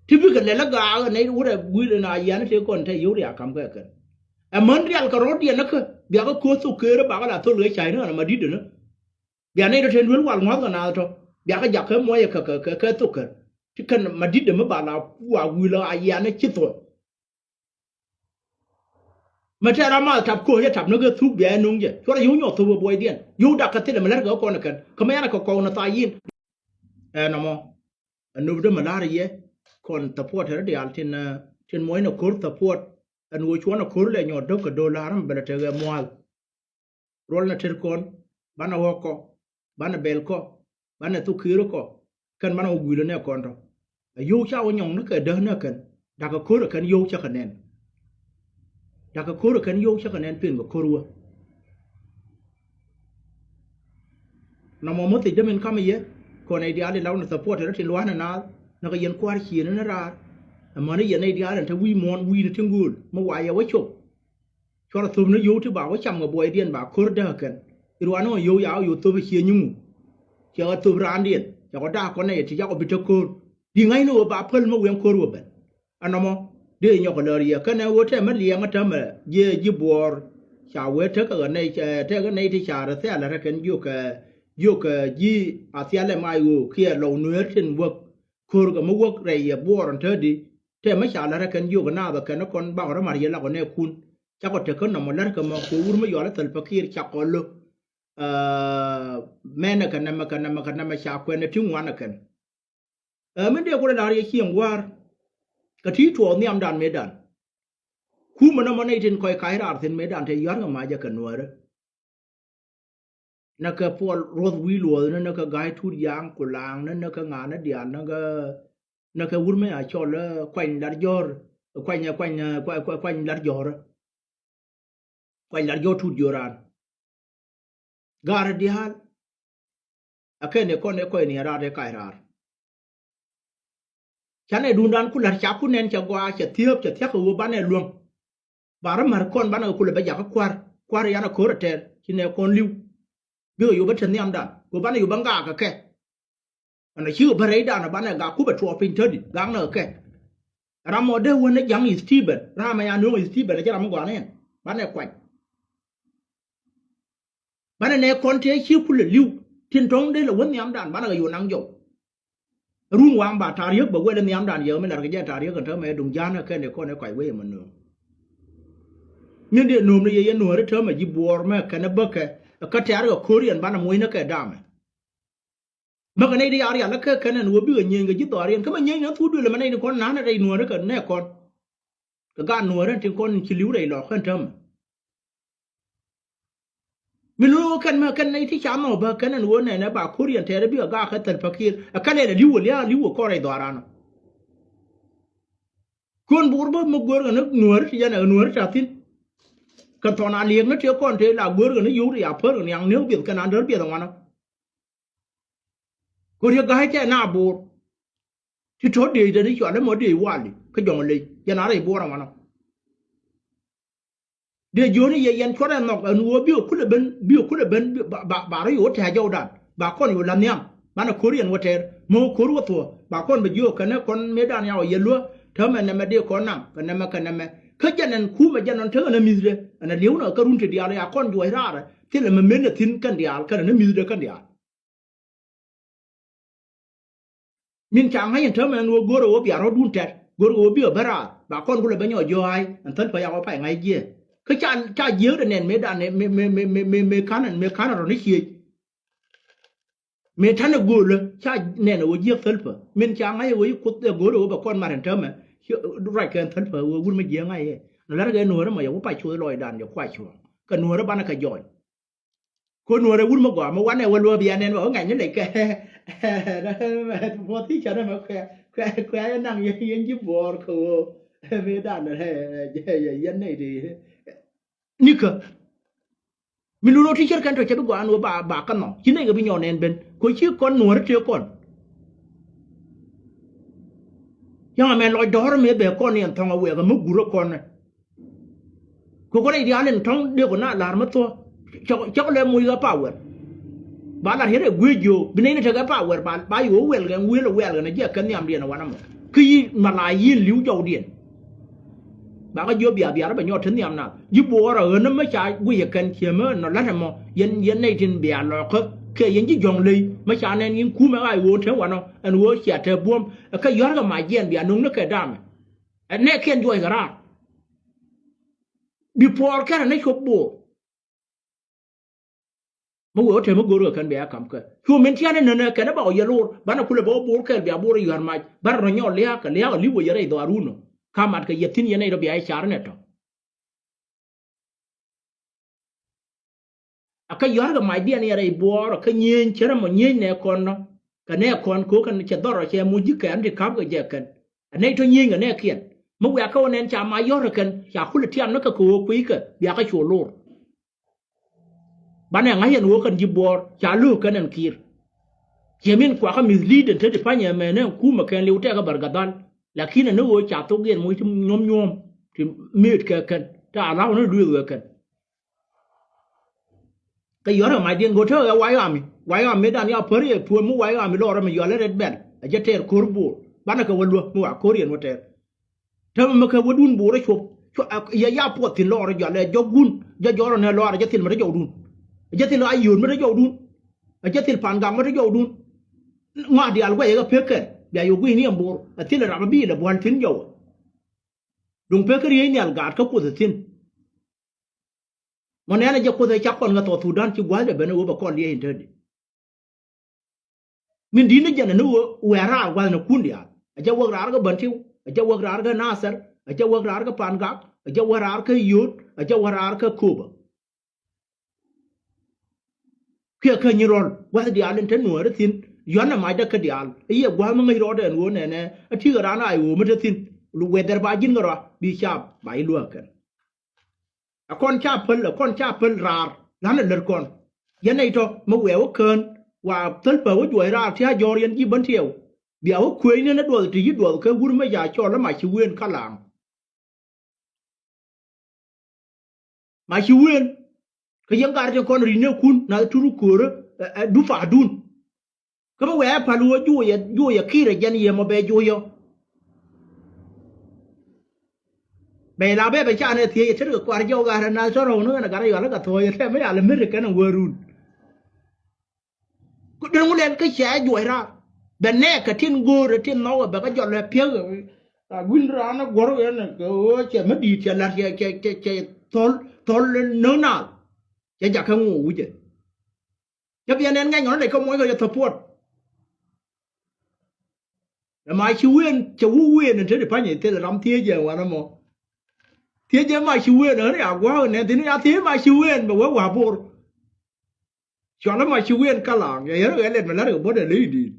Ti bikɛ lɛl ɛ gaak ɛ nɛy wurɛ guil ɛn a yian tëë kɔn te yio̱w riaak ka̱m kɛ kɛn. Ɛ män rial kɛ rɔ̱diɛn ɛ kä biakä ko̱o̱th thok keerä bakɛ la thol ɣä cay ni ɣän ɛ ma di̱t ɛnä. Bia nɛy tɔ te duel wal ŋua̱th kɛ naath tɔ biakä jakä muɔyɛ kɛ kɛ kɛ thok kɛ. Ti kɛn ma di̱t ɛmɛ ba la wa guil ɛ a yian ɛ ci thol. Mɛ tɛɛr amath tap ko̱o̱c ɛ tap ni kɛ thuk bia ɛ nuŋ jɛ cuɔrɛ yio̱w nyɔk thop ɛ buɔydiɛn yio̱w dak kɛ thilɛ mi lɛr kɛ kɔn ɛ kɛn kɛ mɛ yan ɛ kɛ kɔw ni thayiin. Ɛ nɔmɔ. Ɛ nöpdä mi la̱r yɛ kɔn support rɔ diaal tin, eh, tin muɔcnɛ ko̱r support. Ɛn ɣöö cuɔnɛ ko̱r lɛ nyɔɔt do̱k kɛ do̱laar mi bɛ lɛ tekɛ mua̱a̱l. Ruɔlnɛ tet kɔn banɛ ɣɔ̱k kɔ, banɛ bɛl kɔ, banɛ thok ki̱i̱r kɔ, kɛn banɛ wä gui̱i̱lä nɛ kɔn tɔ. Ɛ yio̱w ca wä nyɔŋni kɛ däk nɛ kɛn da̱kɛ ko̱r ɛ kɛn yio̱w cä kɛ nɛn. Da̱kɛ ko̱r ɛ kɛn yio̱w cä kɛ nɛn pen kɛ ko̱r wä. Nɔmɔ mi thiecdä min ka̱mä yɛ kɔn nɛy diaal in la wä ni support rɔ tin lua̱a̱nɛ naath ni kɛ yɛn kua̱r ciëëni ni raar. Amäni yɛn nɛy diaal in te wi̱i̱ muɔ̱ɔ̱n wi̱i̱ni tin gööl mi wa yɛ wä cop. Cuɔrɛ thop ni yio̱w ti ba wä cam kɛ buɔydiɛn ba ko̱r däk kɛn i̱ ruaani ɣän yio̱w ya wä yio̱w thop i̱ ciëë nyiŋu. Cɛ ɣä thop raandiɛn cɛ kɔ da̱a̱k kɔn nɛy ti cakɔ bi te ko̱r. Di ŋa̱cni ɣöö ba päl mi wiɛŋ ko̱r wä ben. Anɔmɔ dee nyɔk lär yɛ kɛnɛ ɣöö tɛmɛ liɛŋä täämɛ jiɛ ji̱ buɔɔr. Ca wee tekä ɣä nɛy, eh, tekä nɛy ti ca rɛ thialɛ rɛ kɛn jiökɛ, jiökɛ ji̱ a thialɛ mac ɣöö kiɛ lɔw nueer tin wäk. Ko̱rkɛ mi wäk rɛy yɛ buɔɔr ɛn te di tɛmɛ ca lär rɛ kɛn jiökɛ naath ɛ kɛn kɔn bakɔ rɛ ma̱r yɛ lakɔ nɛɛkun. Cakɔ tekä nɔmɔ lärkɛ mɔ kɛ wur mi yɔal ɛ Salva Kiir cakɔ lo̱. Eh, mɛnɛ kɛ nɛmɛ kɛ nɛmɛ kɛ nɛmɛ ca kuɛn ɛ ti ŋuan ɛ kɛn. Ɛ min dee kulɛ la̱r yɛ cieŋ gua̱a̱r kɛ ti tuɔɔk nhiamdan mëëdan. Kumɛ nɔmɔ nɛy tin kɔc kac raar thi̱n mëëdan te yɔ̱a̱r kɛ mac jɛ kɛ nuäärä. Nɛ kɛ Puɔl Ruɔth Wi̱i̱ Luɔ̱ɔ̱th ni nɛ kɛ Ga̱a̱c Tuut Yaŋ Kulaŋ ni nɛ kɛ ŋa̱a̱n ni diaal ni kɛ, nɛ kɛ wur mi a cɔl, eh, Kuany Lat Jɔ̱ɔ̱r, Kuany, Kuany, Kuany, Kuany Lat Jɔ̱ɔ̱r. Kuany Lat Jɔ̱ɔ̱r Tuut Jɔ̱ɔ̱r raan. Ga̱a̱r diaal. Ɛ kɛn ɛ kɔn ɛ kɔc ni raar ɛ kac raar. Canɛ duundan ku la̱r ca ku nɛn cɛ gɔaa cɛ thiääp cɛ thia̱k kɛ ɣöö banɛ luäŋ. Ba rɔ ma̱r kɔn banɛ kɛ kulɛ bɛ jakä kua̱r kua̱r yanɛ ko̱r ɛ tɛɛr ci nɛ kɔn li̱w. Bikɛ yop ɛ te nhiamdan kɛ ɣöö banɛ yop ɛ ŋaak kɛ kɛ. Ɛn ɛ cikɛ bä rɛydan ɛ banɛ gak kupɛ tuɔɔk piny tätdi gaknɛ kɛ kɛ. Ram mɔ dee wän ni ja̱ŋ i̱ Stephen ram ɛ ya nööŋ i̱ Stephen ɛ cɛ ram mi gɔaa nɛn banɛ kuany. Banɛ nɛ kɔn tëë ci kulɛ li̱w tin tɔ̱ŋ dee lɛ wä nhiamdan banɛ kɛ yo̱o̱ naŋ jɔw. Run waŋ ba ta̱a̱ riäk bɛ wɛl nhiamdan yɛ mi lar kɛ jɛ ta̱a̱ riäk kɛn täämɛ duŋ ja̱a̱n ɛ kɛn ɛ kɔn ɛ kɔc wee mɛ nööŋ. Min dee nööm ni yɛ yɛ nuääri täämɛ ji̱ buɔɔr mɛ kɛn ɛ bäkɛ ɛ kä tɛ̈r kɛ ko̱r yɛn banɛ muɔ̱cnä kɛ daamɛ. Mäkɛ nɛy ti ya̱r yal kä kɛn ɛn ɣöö bikɛ nyieny kɛ ji̱ dhɔaar yɛn kä mɛ nyieny ni thuk duël ɛmɛ nɛy ti kɔn na̱a̱n rɛy nuääri kɛ nɛ kɔn. Kɛ gaat nuääri ɛn tin kɔn ci li̱w rɛy lɔɔk kɛn täämɛ. Mi lo̱o̱ kɛn mɛ kɛn nɛy ti ca nhɔk bä kɛn ɛn ɣöö nɛnɛ ba ko̱r yɛn tɛɛrɛ bikɛ gaak kɛ Salva Kiir ɛ kɛn ɛn ɛ li̱w ɛ lia̱a̱ li̱w ɛ kɔn rɛy dhɔaar anɔ. Kuɔn buur bä mi guäär kɛ ni nuääri ti jɛn ɛ nuääri ta thi̱n. Kɛn thɔn a liɛk ni tëë kɔn tëë la guäär kɛ ni yio̱w ri a pär kɛ niaŋ ni ɣä biɛth kɛn an däär biɛth ɛ ŋuanä. Kɛ riek ga̱a̱c tɛ na bo̱o̱r. Ti tɔ̱ dëëc dɛn i̱ cɔal ɛmɔ dëëc wali kä jɔŋ lec yɛn a rɛy bo̱o̱r ɛmɔnɔ. Dëëc jiöni yɛ yɛn cuɔrɛ nhɔk ɛn ɣöö bikɛ kulɛ ben bikɛ kulɛ ben ba, ba, ba rɔ yo̱o̱ tɛ̱̈ɛ̱̈ jɔwdan ba kɔn yo̱o̱ la nhiam banɛ ko̱r yɛn wä tɛɛr mi wä ko̱r wä thuɔ̱ɔ̱ ba kɔn bɛ jiöök kɛnɛ kɔn mëëdan yaw yɛ luä. Täämɛ nɛmɛ dee kɔn naŋ kɛ nɛmɛ kɛ nɛmɛ kä jɛn ɛn kumɛ jɛn ɛn tekɛ nɛ mi̱thdɛ ɛn ɛ li̱ewnɛ kä run ti diaal ya kɔn juɔc raarɛ thilɛ mɛ mënɛ thi̱n kɛn diaal kɛnɛ ni mi̱thdɛ kɛn diaal. Min ca ŋa̱c ɛn täämɛ ɛn ɣöö go̱rɛ ɣöö bia rɔ̱dun tɛt go̱rɛ ɣöö bia ben raar ba kɔn kulɛ ben nyɔk jiɔ̱ɔ̱c ɛn thäl pä yak ɣɔ̱ pay ŋa̱c jiɛɛn kä ca ca jiääkdɛ nɛn mëë dan mëë mëë mëë mëë mëë ka̱n ɛn mëë ka̱n ɛn rɔ̱ ni ciëëc. Mëë ta̱nɛ göölä ca nɛn ɛ ɣöö jiääk thäl pä min ca ŋa̱c ɛ ɣöö ci kuoth ɛ go̱rɛ ɣöö bɛ kɔn mat ɛn täämɛ. Ruac kɛ ɛn thäl pä ɣöö wur mi jiääk ŋa̱c ɛ nɔ la̱t kɛ nuäärä mɔ yɛ wä pay cuɔth lɔcdan yɛ kuac cuɔ̱ɔ̱ŋ kɛ nuäärä banɛ kɛ jɔɔc. Ko nuɔrɛ wur mi gɔaa mi wanɛ wä luɔ̱ɔ̱p yɛn ɛn bɛ wä ŋa̱ny ni lɛc kɛ. Puɔth i̱ cɔn ɛmɛ kuɛ kuɛ kuɛ yɛ naŋ yɛn yɛn ji̱ buɔɔr kɛ ɣöö. Mëë dan yɛn nɛy ti nikä. Mi lun ɣöö ti cär kɛn tɔ cɛ bi gɔaa ɛn ɣöö ba ba kä nhɔk ci nɛy kɛ bi nyɔk nɛn ben kɛ ɣöö ci kɔn nuɔrɛ tëë kɔn. Yäŋ ɛmɛ lɔc dɔ̱rä mëë bɛ kɔn yɛn thɔ̱ŋ ɛ wɛɛk ɛ mi gurä kɔn ɛ. Kɛ kɔ rɛy diaal in tɔ̱ŋ dee kɔ na la̱r mi thuɔ̱k. Cɔk cɔk lɛ moc ɣä power. Ba la̱r yɛn rɛ gui̱c jiö bi nɛy ni tekɛ power ba ba yo̱o̱ wɛl kɛn wi̱i̱l ɛ wɛl kɛn ɛ jiɛ kɛn nhiamdiɛn ɛ wanɛ mɔ. Kä yi malayiin li̱w jɔwdiɛn. Ba kä jiö bia biarä bɛ nyɔɔt te nhiam nath ji̱ buɔɔr ɛ ɣän mi ca guic ɛ kɛn ciemä nɔ la̱t ɛmɔ yɛn yɛn nɛy tin bia lɔɔkä. Kɛ yɛn ji̱ jɔ̱ŋ ley mi ca nɛn yin kumɛ ɣa̱c ɣöö te wanɔ ɛn ɣöö cia te buɔ̱m ɛ kɛ yɔ̱a̱rkɛ mac jiɛn bia no̱ŋ ni kɛ damɛ. Ɛ nɛɛkiɛn juɔc kɛ raar. Bi puɔɔr kɛn ɛ ni cuɔp bo̱o̱r. Mi wee wä tɛm mi go̱o̱r kɛ kɛn bia ɛ ka̱m kɛ cu min tian inänɛ kɛn ɛ ba wä yɛ lo̱r banɛ kulɛ bä wä bo̱o̱r kɛɛl bia bo̱o̱r ɛ yua̱r mac banɛ rɔ nyɔɔl lia̱a̱k kɛ lia̱a̱k ɛ li̱w wä yɛ rɛy dhɔaar wun ɔ. Ka mat kɛ yɛ thi̱n yɛn nɛy rɔ bia yɛ car inɛ tɔ. A kä yɔ̱a̱rkɛ macdiɛn yɛ rɛy buɔɔr a kä nyieeny cärä mɔ nyieeny nɛ kɔn nɔ. Kɛ nɛ kɔn ko̱ kɛn cɛ dhɔr ɔ cɛ muc ji̱ kɛn ti ka̱p kɛ jɛ kɛn. A nɛy tɔ nyieeny kɛ nɛ kiɛn mi wiakä wä nɛn ca ma yɔ̱r kɛn ca kulɛ tiam ni kɛ kɛ ɣöö kui̱ kɛ biakä cu lo̱r. Banɛ ŋa̱c ɛn ɣöö kɛn ji̱ buɔɔr ca lo̱o̱k kɛn ɛn ki̱i̱r. Ciɛ min kuakä mislead ɛn te ti pa̱nyɛ mɛnɛ ɛn kumɛ kɛn liw tɛɛkä bärgä dhal. Lakin ɛn ni ɣöö ca thok yɛn muc ti nyuɔ̱m nyuɔ̱m ti mëët kɛ kɛn te a la̱w ni lueeth wee kɛn. Kɛ yɔ̱rɛ macdiɛn go̱ tekɛ wa̱i̱ ɣami wa̱i̱ ɣami dan ya päri ɛ puɔ̱n mi wa̱i̱ ɣami lɔrɛ mi yɔalɛ red bell ɛ jɛ tɛɛr ko̱r bo̱o̱r banɛ kɛ wä luäk mi wa ko̱r yɛn wä tɛɛr. Täämɛ mi kɛ wädun bo̱o̱r ɛ cuɔp yɛ ya puɔth thi̱n lɔrɛ jɔalɛ jɔkdun jɛ jɔrɛ nɛ lɔrɛ jɛ thil mi te jɔkdun. Jɛ thil a yio̱o̱t mi te jɔkdun. Ɛ jɛ thil pa̱a̱n gak mi te jɔkdun. Ŋɔak diaal guɛcɛ kɛ pek kɛn bia yio̱o̱k gui̱c ni ɛn bo̱o̱r ɛ thil ɛ rap ɛ bi̱i̱ lɛ bua̱l thi̱n jɔwä. Duŋ pek kä riey nhial gaat kä kuoth ɛ thi̱n. Mɔ nɛn a jɛ kuoth ɛ cak kɔn kɛ thɔɔth Thudan ci gua̱th dee ben ɛ wee bɛ kɔn liɛc in te di. Min di̱t ni jɛn ɛ ni wee wɛɛr raar gua̱th ni kun diaal a jɛ wek raar kä Bäntiw a jɛ wek raar kä Nathɛr a jɛ wek raar kä Pangak a jɛ wek raar kä Yio̱o̱t a jɛ wek raar kä Kööbä. Kiɛ kä nyi rɔl gua̱th diaal in te nuääri thi̱n yɔ̱a̱n ɛ macdä kä diaal i̱ yɛ gua̱th mi ŋäc rɔɔdɛ ɛn ɣöö nɛnɛ a ti̱i̱ kɛ raan a i̱ ɣöö mi te thi̱n. Wɛɛr dhɛr ba ji̱n kɛ rɔa bi caap ba i̱ luääk kɛn. Ɛ kɔn ca päl ɛ kɔn ca päl raar la̱n ɛ lät kɔn. Yɛn nɛy tɔ mi wɛɛ wä kään wa thäl pä wä juɔc raar tia̱a̱ jɔ̱ɔ̱r yɛn ji̱ Bäntiɛw. Bia wä kueecni ni duɔth ti ci duɔth kɛ wur mi ca cɔl i̱ Maci Wen Kalaŋ. Maci Wen kä yɛn gar cɛ kɔn ri̱n ni kun nath turu köörä. Ɛ, ɛ, dup pa̱a̱dun. Kä mi wɛɛ pal wä juucɛ juucɛ ki̱i̱rɛ jɛn yɛ mɔ bɛ juucä. Bɛ la bɛ bɛ ca nɛ thiec ɛ tet kɛ kuar jɔw gat ɛ nath tɔ̱rɔw ni ɣän ɛ gat ɛ yual ɛ gat thuɔ̱ɔ̱c ɛ tɛm mi yal ɛ meri kɛn ɛ wä run. Ku den ŋu lɛl kä cɛ juɔc raar bɛ nɛɛk kɛ tin go̱o̱rɛ tin nhɔkɛ bɛ kä jɔl ɛ piäk. A gui̱n raan ɛ guɔ̱r ɣän ɛ kɛ ɣöö cɛ mi di̱i̱t cɛ la̱t cɛ cɛ cɛ thɔl thɔl näk naath. Cɛ jakä ŋu wi̱cɛ. Cä biɛ nɛn ŋɛny ɣɔn dee kä muɔc kɛ jɛ thäpuɔt. Ɛ Maci Wen cɛ wuk wen in te ti pa̱ny in thil ram thiec jɛ wanɛ mɔ. Thiec jɛ Maci Wen ɣän ya gua̱a̱k in nɛn thi̱n ya thiec Maci Wen bɛ wee wa̱a̱ bor. Cualä Maci Wen Kalaŋ yɛ yɛr ɣɛ lɛt mɛ la̱t kɛ buɔ̱t ɛ ley di̱i̱t.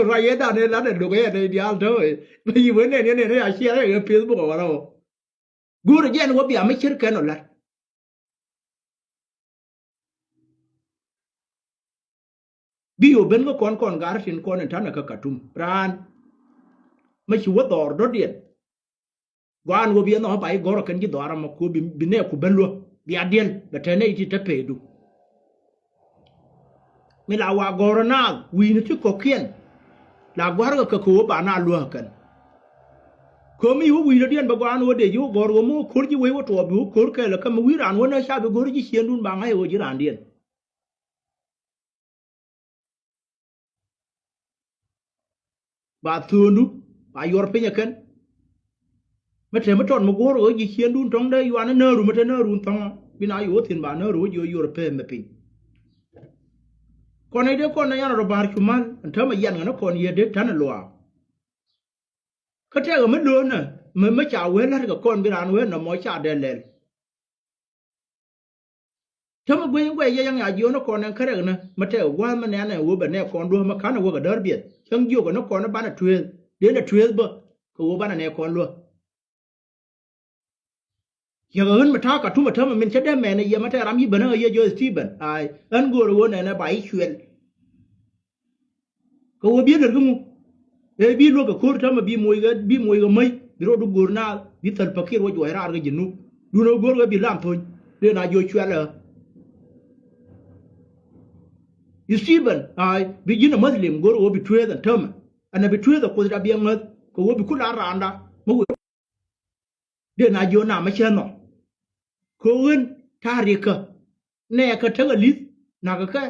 Ruac yɛ dan ɛ la̱t ɛ lo̱k ɛ yɛ nɛy diaal täämɛ. Bɛ yi wen nɛn yɛ nɛn ɛ ya ciɛɛr ɛ kɛ Facebook ɛ wanɛ mɔ. Go̱o̱rɛ jɛn wä bia mi cier kɛn ɔ la̱t. Bi yo̱o̱ ben kä kɔn kɔn gar tin kɔn in ta̱nɛ kä Katum raan. Mä ci wä dhɔr dɔ̱diɛn. Gɔaan wä bi ɛ nhɔk ba i̱ gɔ̱rä kɛn ji̱ dhɔaar ɛmɔ ku bi, bi nɛɛku ben luäk bia diɛl bɛ te nɛy ti te pɛɛdu. Mi la wa gɔ̱rä naath wi̱i̱ni ti kɔ̱kiɛn. La gua̱rkɛ kɛ kɛ wä ba na luäk kɛn. Kömi wä wi̱i̱dädiɛn bɛ gɔaan wä dee ji̱ wä gɔ̱r wä mi wä ko̱r ji̱ wec wä tuɔɔk bi wä ko̱r kɛɛl ɛ kä mi wi̱i̱ raan wä nä ca bi go̱r ji̱ ciëndun ba ŋa̱c ɛ wä ji̱ raandiɛn. Ba thööndu ba yuɔr piny ɛ kɛn. Mi te mi tɔt mi guɔ̱r ɣä ji̱ ciëndun tɔ̱ŋ dee yuan ni nääru mi te nääru thɔ̱ŋ. Bi na yo̱o̱ thi̱n ba nääru wä ji̱ wä yuɔr pemɛ piny. Kɔn i̱ dee kɔn na yan rɔ ba̱a̱r cumal ɛn täämɛ yan ŋän kɔn yɛ dee ta̱n ɛ luaak. Kä tɛkɛ mi löönä mi, mi ca wee la̱t kɛ kɔn bi raan wee nɔmɔ ca dee lɛl. Täämɛ gueny guɛc yɛ yɛn a jiɔn ni kɔn ɛn kärɛk ni mi tɛk gua̱a̱th mi nɛn ɛn ɣöö bɛ nɛɛkɔn luäk mi ka̱n ɛ wä kɛ däär biɛth. Cäŋ jiök ɛn ni kɔn banɛ tueeth, dee nɛ tueeth bä kɛ ɣöö banɛ nɛɛkɔn luäk. Ciɛ kɛ ɣän mi ta̱a̱ Ka̱tum ɛ täämɛ min cä dee mɛn ɛ yɛ mi tɛk ram yi̱ ben ɛ ɣä yɛ jɔ̱ɔ̱th Stephen. Ay, ɣän göörä ɣöö nɛnɛ ba i̱ cuɛl. Kɛ ɣöö bi lät kä ŋu? Ëë bi luäk kɛ ko̱r täämɛ bi moc kɛ, bi moc kɛ mäc, bi rɔɔdu go̱o̱r naath, bi Salva Kiir wä juɔc raar kɛ Jinub. Duundɛ ɣöö go̱o̱r kɛ bi lam tho̱ny, dee na jiɔ cuɛl ɛ ɣä. Stephen, ay, bi ji̱n ɛ Muslim go̱o̱r ɣöö bi tueeth ɛn täämɛ. Ɛn ɛ bi tueeth ɛ Kuothda bi ɛ ŋäth, kɛ ɣöö bi ku la raanda mi wëë. Dee na jiɔ nam mi cä nhɔk. Kɛ ɣöö ɣän ta̱a̱ rikä nɛɛkɛ tekɛ li̱th nakä kɛ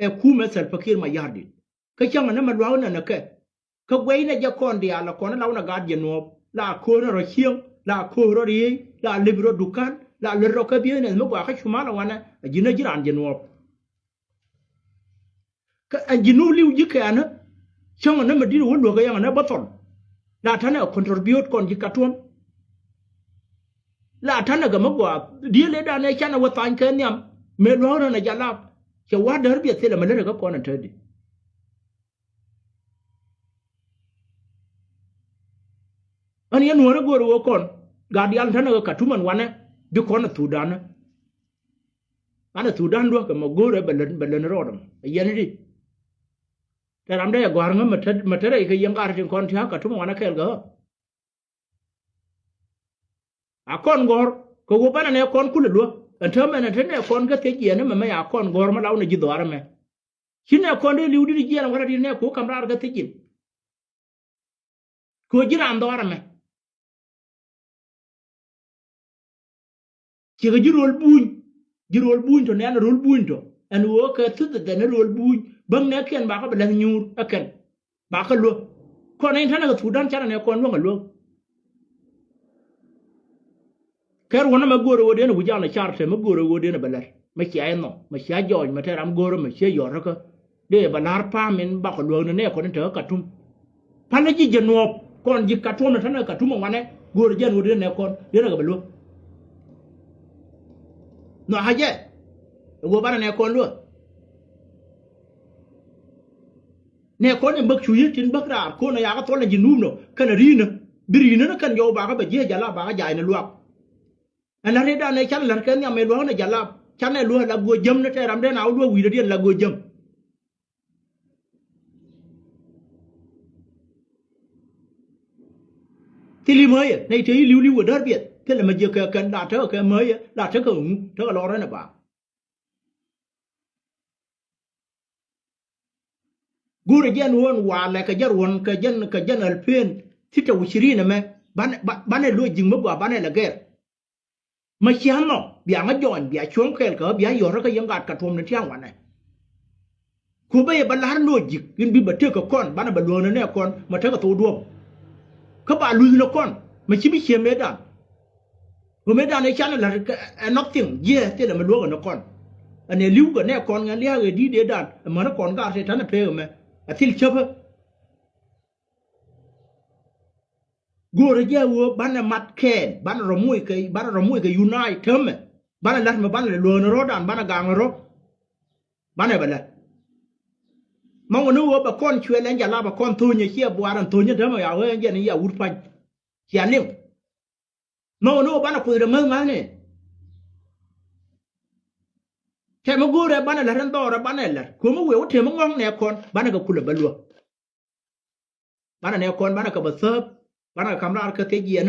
ɛ kumɛ Salva Kiir Mayardit. Kä cäŋ ni mɛ lua̱k nɛnɛ kɛ. Kä guɛy nɛ jɛ kɔn diaal ɛ kɔn ni la wä nɛ gaat Jinub, la ko̱r rɔ cieŋ, la ko̱r rɔ riey, la lep rɔ dukan, la lät rɔ kä business mi gɔaa kä cumal ɛ wanɛ, ɛ ji̱n ɛ ji̱ raan Jinub. Kä ɛn Jinub li̱w ji̱ kɛɛnä. Cäŋ ɛn nä mi di̱t wä luäk ɛ yɛn ɛn nä bä thɔl. La ta̱nɛ contribute kɔn ji̱ Katuɔm. La ta̱nɛ gɛ mi gɔaa diëël ëëdan ëë canɛ wä thany kɛ nhiam. Mëë luäk rän ɛ jalap. Cɛ wa̱r däär biɛ thilɛ mi lät ɛ kä kɔn ɛn te di. Ɣän yɛn nuäärä go̱o̱rä ɣöö kɔn gat diaal ta̱nɛ kɛ Ka̱tum ɛn wanɛ bi kɔn ɛ Thudan. Banɛ Thudan duɔ̱kɛ mɛ go̱o̱rɛ bɛ lät, bɛ lät ni rɔɔdɛ mɔ ɛ yɛn i̱di. Tɛ ram dee ɛ gɔ̱a̱r ŋä mɛ te, mɛ te rɛy kɛ yɛn gat tin kɔn tia̱a̱ Ka̱tum ɛ wanɛ kɛɛl kɛ ɣä. A kɔn gɔ̱r kɛ ɣöö banɛ nɛ kɔn kulɛ luäk ɛn täämɛ nɛ te nɛ kɔn kä thiec jiɛn ni mɛmɛ a kɔn gɔ̱r mi la wä nɛ ji̱ dhɔaar ɛmɛ. Ci nɛ kɔn dee li̱w di̱t jiɛn ɛ wä rɛ di̱t nɛ kɛ wä ka̱m raar kä thiec jiɛn. Kɛ ɣöö ji̱ raan dhɔaar ɛmɛ. Ciɛ kɛ ji̱ rööl buny, ji̱ rööl buny tɔ nɛn rööl buny tɔ ɛn ɣöö kɛ thuth dhɛn rööl buny bäŋ nɛ kiɛn bakä bɛ läth nyuur ɛ kɛn. Bakä luäk kɔn in ta̱nɛ kɛ Thudan canɛ nɛ kɔn luäŋ ɛ luäk. Kɛ ruɔ̱n ɛmɛ go̱o̱rɛ ɣöö den ɛ wi̱c an ɛ car tɛ mɛ go̱o̱rɛ ɣöö den ɛ bɛ lɛr mɛ cia inɔ mɛ cia jɔɔc mɛ tɛ ram go̱o̱rɛ mɛ cia yɔr kä. Dee bɛ la̱r pa̱a̱m in bakɔ luäk ni nɛ kɔn in te kä Ka̱tum. Palä ji̱ Jinub kɔn ji̱ Ka̱tum ni ta̱nɛ Ka̱tum ɛ ŋuanɛ go̱o̱rɛ jɛn ɣöö den ɛ nɛ kɔn den ɛ kɛ bɛ luäk. Nhɔakä jɛ ɛ ɣöö banɛ nɛ kɔn luäk. Nɛ kɔn in bäk cu yi̱ tin bäk raar ko̱n ɛ yakä thɔl ɛ Jinub nɔ kɛn ɛ ri̱i̱nä bi ri̱i̱nä ni kɛn jɔw bakä bɛ ji̱ ɛ jalap bakä jay ni luak. Ɛn la rɛydan ɛ canɛ la̱r kɛ nhiam ɛ luäk ni jalap canɛ luäk la go̱o̱c jäm ni tɛ ram den a wä luäk wi̱i̱dädiɛn la go̱o̱c jäm. Thil i̱ mäyɛ nɛy te i̱ li̱w li̱w kɛ däär biɛth thilɛ mɛ jiäk kɛ kɛn la tekɛ kɛ mäyɛ la tekɛ ŋu tekɛ lɔr rɛn ɛ ba. Go̱o̱rɛ jɛn ɣöö walɛ kɛ jɛ ruɔ̱n kɛ jɛn kɛ jɛn alpen thitɛ wi̱cirin ɛmɛ banɛ ba- banɛ lo̱c ji̱k mi gɔaa banɛ lɛ gɛr. Mɛ ciaŋ nɔ bia ŋä jɔɔny bia cuɔ̱ŋ kɛɛl kɛ ɣä bia yɔ̱rä kä yɛn gat kɛ tuɔ̱m ni tiaŋ wanɛ. Ku bä yɛ bä la̱r lo̱c ji̱k in bi bɛ tek kɛ kɔn banɛ bɛ luäk ni nɛ kɔn mɛ tekɛ thok duɔ̱ɔ̱p. Kä ba luth ni kɔn mɛ ci bi cië mëëdan. Ɣöö mëëdan ëë canɛ la̱t ɛ nothing jiɛ thilɛ mi luäk ɛn ɛ kɔn. Ɛn ɛ li̱w kɛ nɛ kɔn ŋɛn lia̱a̱k ɛ di̱i̱t ëëdan ɛ män ɛ kɔn gaat tëë ta̱nɛ pek ɛmɛ ɛ thil cäpä. Go̱o̱rä jɛ ɣöö banɛ mat kɛɛl banɛ rɔ moc kɛ banɛ rɔ moc kɛ unite täämɛ. Banɛ la̱t mɛ banɛ lɛ luäk ni rɔ̱dan banɛ gaŋ ni rɔ̱. Banɛ bɛ lät. Ma wä ni ɣöö bɛ kɔn cuɛl ɛn jalap ɛ kɔn tho̱nyɛ ciɛ buaar ɛn tho̱nyɛ dämɛ ya ɣöö ɛn jɛn i̱ ya wut pa̱ny. Cia liŋ. Ma wä ni ɣöö banɛ kuoth dɛ ŋäth ŋa̱thni. Tɛmɛ go̱o̱rɛ banɛ lät ɛn dhɔrɛ banɛ lät kuɔ̱mɛ wëë wä tëmɛ ŋɔ̱ŋ nɛ kɔn banɛ kɛ kulɛ bä luäk. Banɛ nɛ kɔn banɛ kɛ bä thääp banɛ kɛ ka̱m raar kä thiec jiɛn.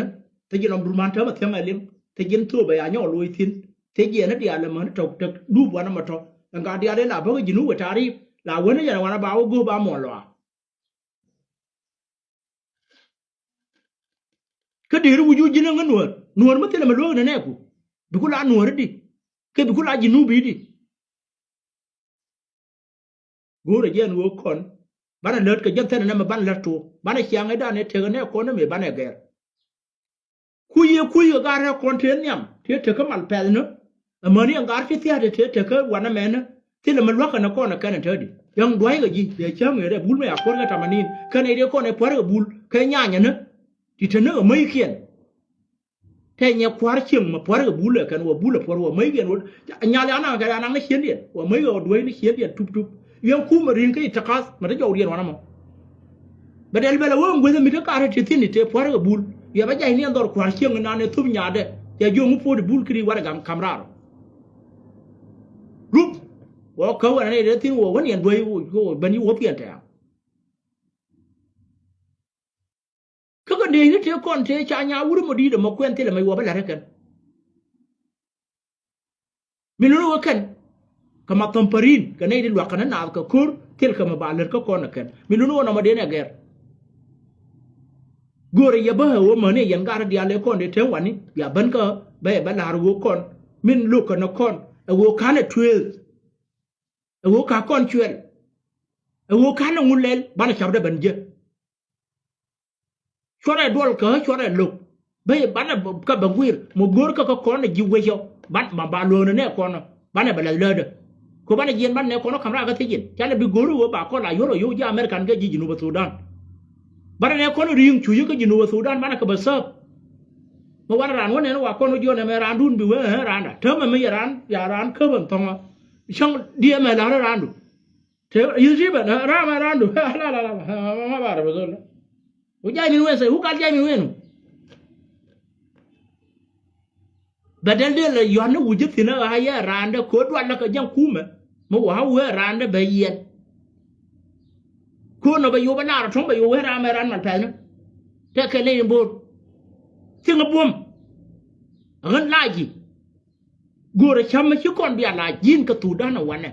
Thiec jiɛn ɔm durman täämɛ thiäŋ ɛ liŋ thiec jiɛn thööp ɛ ya nyɔk loc thi̱n. Thiec jiɛn diaal ɛmän tɔ̱ tek dup wanɛ mɛ tɔ̱ ɛn ka diaal in la bäkɛ ji̱n wä wä ta̱ri̱p la wä ni yɛn wanɛ ba wä go̱o̱p a muɔl lɔaa. Kä deri wi̱c wä ji̱n ɛŋä nuäär nuäär mi thilɛ mɛ luäk ni nɛɛku. Bi ku la nuäär di kɛ bi ku la ji̱ nubi di. Go̱o̱rɛ jɛn ɣöö kɔn banɛ lät kɛ jɛn thɛnɛ nɛmɛ banɛ lät tuɔɔk banɛ ciaŋ ɛ danɛ tekɛ nɛ kɔn nɛmɛ banɛ gɛr. Kui̱ yɛ kui̱ kɛ gar rɛ kɔn tëë nhiam tëë tekä mal pɛth ni. Amäni ɛn gar ci thia̱a̱t tëë tekä wanɛ mɛnä thilɛ mi luäk kɛn kɔn ɛ kɛn ɛ tädi. Yɛn dua̱ckɛ ji̱ yɛ cäŋ ɛ rɛ bul mɛ ya kuɔr kɛ tamanin kɛn ɛ dee kɔn ɛ pua̱r kɛ bul kɛ nyanyɛ ni. Ti te ni ɛ mäckiɛn. Kɛ nyɛ kua̱r cieŋ mɛ pua̱rkɛ bulɛ kɛn wä bulɛ puɔ̱r wä mäc yɛn wä. Nyal ya naŋ kɛ ya naŋ ni ciendiɛn wä mäc wä duäc ni ciendiɛn tup tup. Yɛn kumɛ ri̱ŋ kä itakas mɛ te jɔw riɛn wanɛ mɔ. Bɛ dɛl bɛl ɛ wä ŋueth mi te karɛ ti thi̱n ite pua̱rkɛ bul. Yɛ bɛ jac ni ɛn dhɔr kua̱r cieŋ nan ɛ thup nyaatdɛ. Yɛ jiöŋ puɔ̱t bul kiri warɛ gam kam raar. Rup wä kä wä ni ite thi̱n wä wä ni ɛn duäc wä bɛn yi wä piɛn tɛ̈ɛ̈ŋ. Kä kɛ dee ni tëë kɔn tëë ca nya wur mɔ di̱i̱t ɛmɔ kuɛn thilɛ mɛ wä bä la̱t ɛ kɛn. Mi luni wä kɛn kɛ ma thɔmparin kɛ nɛy ti luak kɛn naath kɛ ko̱r thil kɛ mɛ ba lät kä kɔn ɛ kɛn mi luni wä nɔmɔ den ɛ gɛr. Go̱o̱rɛ yɛ bä ɛ wä mäni ɛ yɛn gat rɔ diaal ɛ kɔn dee tëë wani bia bän kä bä ɛ bä la̱r ɛ wä kɔn min lo̱k kɛn ɛ kɔn ɛ wä ka̱n ɛ tuëëth ɛ wä ka̱ kɔn cuɛl ɛ wä ka̱n ɛ ŋun lɛl banɛ cap dee bän jɛ. Cuɔrɛ duɔl kä cuɔrɛ lo̱k. Bä banɛ kä bɛ guir mɔ go̱o̱r kä kä kɔn ji̱ wecɔ ban ma ba lo̱o̱n nɛ kɔn banɛ bɛ lɛth läätdä. Ko banɛ jiɛn banɛ nɛ kɔn kam raak kä thiec in canɛ bi go̱o̱r wä ba kɔn la yɔr wä yɔw ji̱ American kɛ ji̱ Jinub Sudan. Banɛ nɛ kɔn ri̱i̱ŋ cuc kä Jinub Sudan banɛ kɛ bɛ sääp. Mɛ wan raan wä nɛn wa kɔn wä jiɔn ɛmɛ raandun bi wee ɛ raanda täämɛ mi yɛ raan ya raan käp ɛn thɔŋä. Cäŋ diɛmɛ la̱r raandu. Te yith ti bɛ ram a ram du la la la ma ba rɛ bɛ dhol. Who jai min wen sɛ who gal jai min wen. Bɛ dɛl dɛl la yɔn ni wuc thin a yɛ randɛ ko dual la ka jɛn kumɛ. Mi wa wee randɛ bɛ yɛn. Ko nɔ bɛ yop a nar a tɔŋ bɛ yop wee ram a ran mal pɛth ni. Tɛ kɛ ley ni bor. Thiŋ a buɔm. A ɣän la ji̱. Go̱o̱rä cämä ci kɔn bia la ji̱n kä Thudan ɛ wanɛ.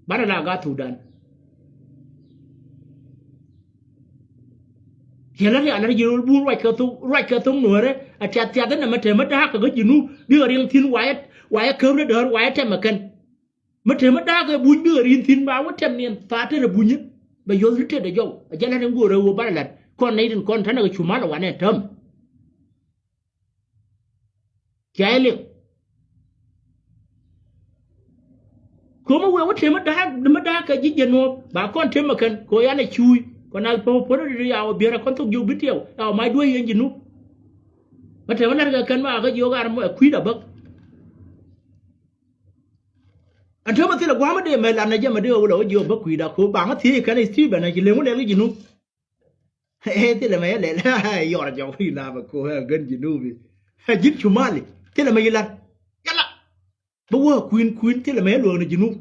Banɛ la gat Thudan. Tiɛlä rial rɛ ji̱ ro̱l bun ruac kɛ thok ruac kɛ thok nuɔ̱ɔ̱rä. A tiath tiath ɛn ɛmɛ tɛmä da̱a̱k kɛ kä Jinub bikɛ riɛŋ thi̱n wayɛ wayɛ käp rɛ däär wayɛ tɛmɛ kɛn. Mä tɛmä da̱a̱k ɛ buny bikɛ ri̱n thi̱n ba wä tɛm niɛn thaat tɛrɛ bunyä. Bɛ yuɔth ni tëëdɛ jɔw a jɛ la̱t ɛn go̱o̱rä ɣöö banɛ la̱t kɔn nɛy tin kɔn ta̱nɛ kɛ cu mal ɛ wanɛ tääm. Cia jɛ liŋ. Ko̱mä wee wä tëmä da̱a̱k, mä da̱a̱k kɛ ji̱ jɛ nuɔ̱ɔ̱p ba kɔn tëmä kɛn kɛ ɣöö yanɛ cuuc kɔn a puɔ̱t ri ya wä biɛrɛ kɔn thok jiök bi tiɛw ya wä mac duäc yɛn ji̱ nup. Mä tëmä la̱t kɛ kɛn ma kä jiök ar mɔ ɛ kui̱da bäk. Ɛn tëmä thilɛ gua̱a̱mä dee mɛ lanɛ jɛ mɛ dee wä wä lɛ wä jiök bäk kui̱da ko̱ baŋä thiec kɛn Stephen ɛ ci leŋ wä lɛl kä ji̱ nup. Ɛ thilɛ mɛ yɛ lɛl yɔr jɔk ri la bɛ ko ɛ gän ji̱ nupi. Ɛ ji̱n cumali thilɛ mɛ yi lat. Yala bä wä kui̱n kui̱n thilɛ mɛ yɛ luɔk ni ji̱ nup.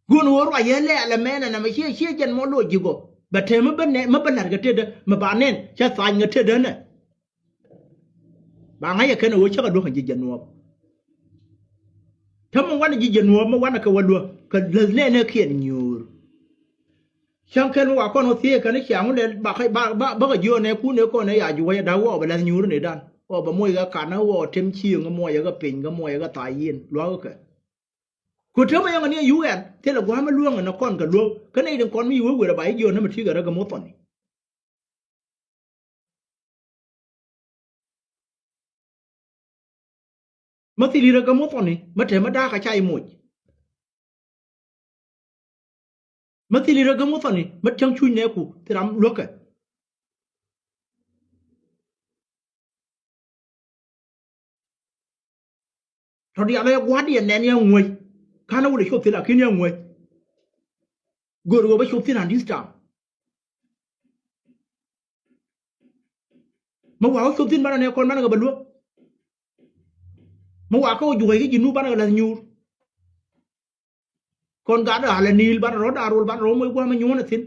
Guun wä ruac yɛ lɛɛl ɛmɛn ɛnɛ mɛ ciɛ ciɛ jɛn mɔ loc ji̱ gɔ bɛ tɛm mɛ bä nɛ mɛ bä la̱t kɛ tetdä mɛ ba nɛn cɛ thany kɛ tetdä nɛ. Ba ŋa̱c ɛ kɛn ɛ ɣöö cä kɛ luäk kɛ ji̱ jɛ nuɔɔp. Tä mi wanɛ ji̱ jɛ nuɔɔp mi wanɛ kɛ wä luäk kɛ läth nɛɛnɛ kiɛn nyuur. Cäŋ kɛn mi wa kɔn wä thiee kɛn i̱ ciaŋ wä lɛl bakɛ ba ba bakɛ jiöönɛ kun ëë kɔn ëë ya juɔ̱cä da̱k wä ɔ bɛ läth nyuur ni dan ɔ bɛ moc kɛ kanä wä ɔ tem cieŋ moc kɛ piny kɛ moc kɛ thac yin luäk kɛ. Ku te mi yɔŋ ni ɛ yuk ɛn thilɛ gua̱a̱m mi luäŋ ɛn ɛ kɔn kɛ luäk kä nɛy tin kɔn mi yi wee wer ɛ ba i̱ jiöönä mi ti̱i̱ kɛ rä kɛ moth thɔni. Mä thil irä kä muthɔni mä te mä da̱a̱k a ca i̱ moc. Mä thil irä kä muthɔni mä cäŋ cuc nɛɛku thi ram luäkɛ. Tɔ diaal ɛ gua̱a̱r diɛ nɛn yɛ ŋuäc. Ka̱n ɛ wulɛ cop thil a ki̱n yɛ ŋuäc. Gör ɣöö bä cop thil an this time. Mä wa wä cop thi̱n banɛ nɛ kɔn banɛ kɛ bɛ luäk. Mä wa kä wä juɔ̱c kä ji̱ nu banɛ kɛ la̱th nyuur. Kɔn gat alɛ ni̱i̱l banɛ rɔ̱ da̱a̱r rol banɛ rɔ̱ moc gua̱a̱mɛ nyuɔ̱n ɛ thi̱n.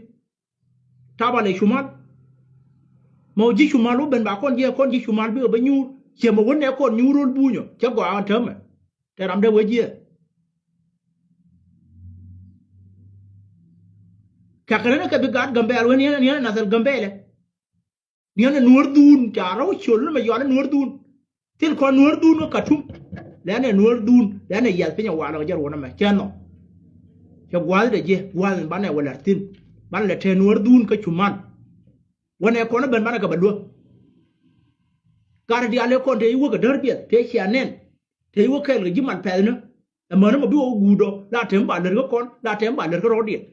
Tap alɛ cumal. Mä wä ji̱ cumal wä ben ba kɔn jiɛ kɔn ji̱ cumal bikɛ bä nyuur ciɛ mä wä nɛ kɔn nyuur rol bunyɔ cɛ gɔaa ɣän täämɛ. Tɛ ram dee wee jiɛ. Kɛ kɛ rɛn kɛ bi gaat Gambɛɛl wen yɛn yɛn nathɛl Gambɛɛlɛ. Niɛn ɛ nuɔ̱ɔ̱r dhuun ca rɔw ciöl ni mɛ yɔal ɛ nuɔ̱ɔ̱r dhuun. Thil kɔn nuɔ̱ɔ̱r dhuun kä Katum. Lɛn ɛ nuɔ̱ɔ̱r dhuun lɛn ɛ yiath piny ɛ walɛ kɛ jɛ ruɔ̱n ɛmɛ cɛ nhɔk. Cɛ gua̱a̱thdɛ jiɛ gua̱a̱th in banɛ wä la̱r thi̱n. Banɛ lɛ tɛɛ nuɔ̱ɔ̱r dhuun kä cuman. Wänɛ kɔn ɛ ben banɛ kɛ bɛ luäk. Gat ɛ diaal ëë kɔn tëë i̱ wäk ɛ däär biɛth tëë cia nɛn. Tëë i̱ wäk kɛɛl kɛ ji̱ man pɛthnä. Ɛmän ɛmɔ bi wä wä guut ɔ la tɛm ba lät kä kɔn la tɛm ba lät kä rɔɔdiɛn.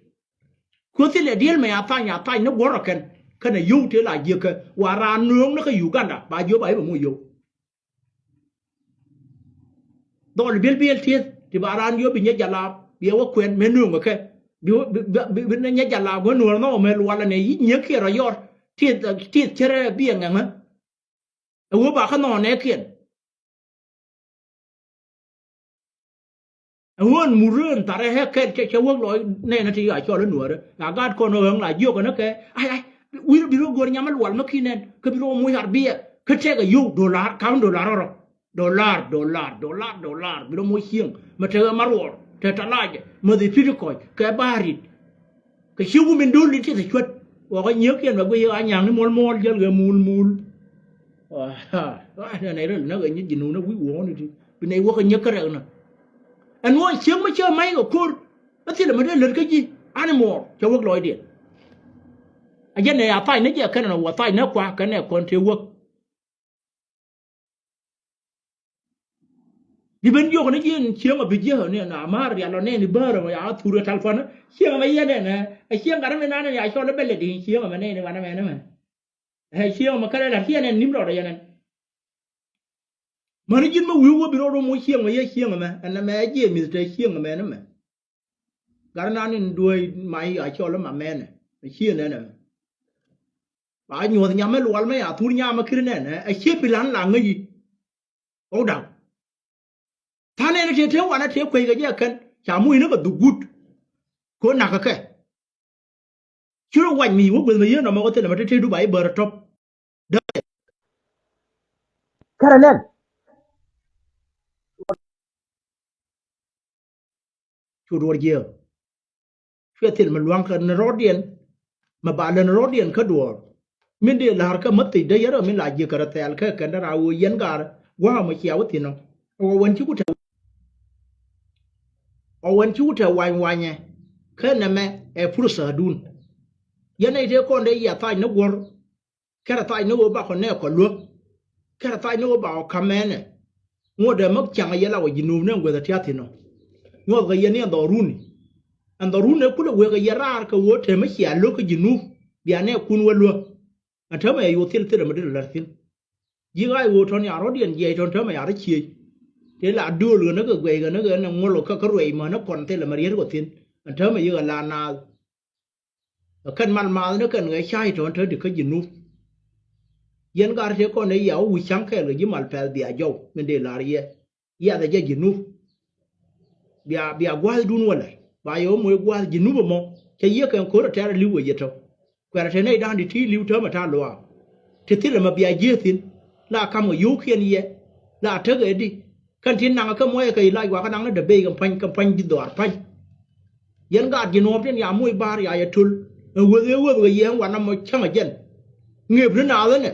Kuoth thilɛ diël mɛ a thany a thany ni guɔ̱r ɔ kɛn. Kɛnɛ yio̱w tëë la jiäkä wa raan nööŋ ni kä Uganda ba jiöp a i̱ bɛ moc yio̱w. Dhɔl biel biel tieth ti ba raan yio̱w bi nyɛ jalap bi ɛ wä kuɛn mɛ nööŋ kɛ bi bi bi nyɛ jalap wä nuɔr nhɔk mɛ lual nɛ yi nyɛ kiɛ rɔ yɔr tieth tieth cɛ rɛ bi ɛ ŋɛŋä. Ɛ wä ba kä nhɔk nɛ kiɛn. Ɛ ɣöö ɛn mut röön tharɛ ɛ kɛn cɛ cɛ wäk lɔc nɛɛnɛ ti a cɔl i̱ nuäärä a gaat kɔn ɣäŋ la jiök ɛn ɛ kɛ ai ai wi̱r bi rɔ go̱r nyam ɛ lual mä ki̱n ɛn kä bi rɔ moc ar biɛ kä tɛk ɛ yio̱w dolar ka̱n dolar rɔ. Dolar dolar dolar dolar bi rɔ moc cieŋ mɛ tekɛ ma ruɔr te talacɛ mɛ dhi pi̱t kɔc kɛ ba̱a̱rit. Kɛ ci wä min dul i̱ ti thɛ cuät. Wä kä nyiek yɛn bɛ guiy a nyaŋ ni muɔl muɔl jäl kɛ mul mul. Nɛ rɛl nä kɛ nyi ji̱ nuun a wi̱i̱ wuɔ̱ɔ̱n iti bi nɛ wä kɛ nyiek kä rɛk nä. Ɛn wä cieŋ mi cä mac kɛ ko̱r. Ɛ thilɛ mi dee lät kä ji̱ an i̱ muɔɔr cɛ wäk lɔcdiɛn. A jɛn nɛ a thac ni jɛ kɛn ɛn wä thac ni kua kɛn ɛ kɔn tëë wäk. Di ben jiök ni ji̱ in cieŋ a bi jiäk ni na maar rial ɔ nɛɛni bäär ɔ ya thur ɛ talpɔn. Cieŋ ɛmɛ yɛn ɛn ɛ cieŋ gat ɛmɛ nan ɛn ya cɔl ɛ bɛ lɛ di cieŋ ɛmɛ nɛɛni wanɛ mɛn ɛmɛ. Ɛ cieŋ ɛmɛ kɛlɛ la cieŋ ɛn nim lɔt ɛ yɛn ɛn. Mäni ji̱n mɛ wi̱i̱ wä bi rɔɔd wä moc cieŋ ɛmɛ yɛ cieŋ ɛmɛ ɛn ɛmɛ ɛ jiɛ mi̱th te cieŋ ɛmɛ ɛn ɛmɛ. Gat nan in dueec mac a cɔl ma mɛnɛ a cië nɛnɛ. Ba nyuɔth nyam mi lual mi a thur nyam mi kir nɛnɛ a cië pilan la ŋäc yi. Ɣɔw daw. Than nɛnɛ tëë te wanɛ tëë kuec kɛ jɛ kɛn ca muc ni kɛ dhuk guut. Kɛ ɣöö nakä kɛ. Ci rɔ wac mi wä gueth mi yien nɔmɔ kɛ thilɛ mɛ te te du ba i̱ bär a tɔp. Dee. Kärɛ nɛn. Cu duɔr jiääk. Cuɛ thil mi lua̱ŋ kä ni rɔɔdiɛn. Mi ba län rɔɔdiɛn kä duɔɔr. Min dee la̱r kä mä thiec dee yɛn rɔ min la jiäk kärɛ thɛɛl kä kɛn dee raa ɣöö yɛn gaar gua̱a̱ mi cia wä thi̱n ɔ. Ɣɔw wän ci ku tɛ ɣɔw wän ci ku tɛ wany wanyɛ. Kä nɛmɛ ɛ pursa dun. Yɛn nɛy tëë kɔn dee yia thac ni guɔ̱r. Kɛrɛ thac ni ɣöö bakɔ nɛɛkɔ luäk. Kɛrɛ thac ni ɣöö bakɔ ka̱m mɛnɛ. Ŋuɔ̱tdɛ mi caŋ yɛ la wä ji̱ nup ni ɛn guäth ɛ tia̱thi̱n ɔ. Nyuɔthkɛ yɛ ni ɛn dhɔruni. Ɛn dhɔruni ɛ kulɛ wëëkɛ yɛ raar kɛ ɣöö te mi cia lo̱k kä ji̱ nup bia nɛɛkun wä luäk. Ɛn täämɛ yɛ yoth thil thilɛ mi dee lɛ lär thi̱n. Ji̱ ɣaac ɣöö tɔ̱n ya rɔ̱diɛn jiɛc tɔ̱n täämɛ ya rɔ ciëc. Tëë la duööl ɣän kä guɛc ɣän kä ɣän ɛ ŋuɔl kä kä ruɛc mäni kɔn thilɛ mi riet kɔ thi̱n. Ɛn täämɛ yɛ ɣän la naath. Ɛ kɛn mal maath ni kɛn ɣɛ cay tɔ̱n te di kä ji̱ nup. Yɛn gar tëë kɔn ɛ yia wä wi̱c ca̱ŋ kɛɛl kɛ ji̱ mal pɛth bia jɔw min dee la̱r yɛ. Yiath ɛ jɛ ji̱ nup. Bia bia gua̱thdun wälɛ ba yɛ wä moc gua̱th ji̱ nup ɛmɔ cɛ yiëë kɛn ko̱r ɛ tɛ̈r ɛ li̱w wä yɛ tɔ̱. Kuɛrɛ te nɛy da̱ŋ di ti li̱w täämɛ ta̱a̱ luaak. Ti thilɛ mɛ bia jiëë thi̱n la ka̱m kɛ yio̱wkiɛn yɛ la tekɛ di. Kɛn tin naŋ kä muɔyɛ kɛ ilac wakä naŋ ni dee bey kɛ pa̱ny kɛ pa̱ny ji̱ dhɔaar pa̱ny. Yɛn gaat ji̱ nuɔ̱ɔ̱p tin ya moc ba̱a̱r ya yɛ töl. Ɛn weth ëë weth kɛ yɛ ɛn wanɛ mɔ cäŋ ɛ jɛn. Ŋëëp ni naath ɛnɛ.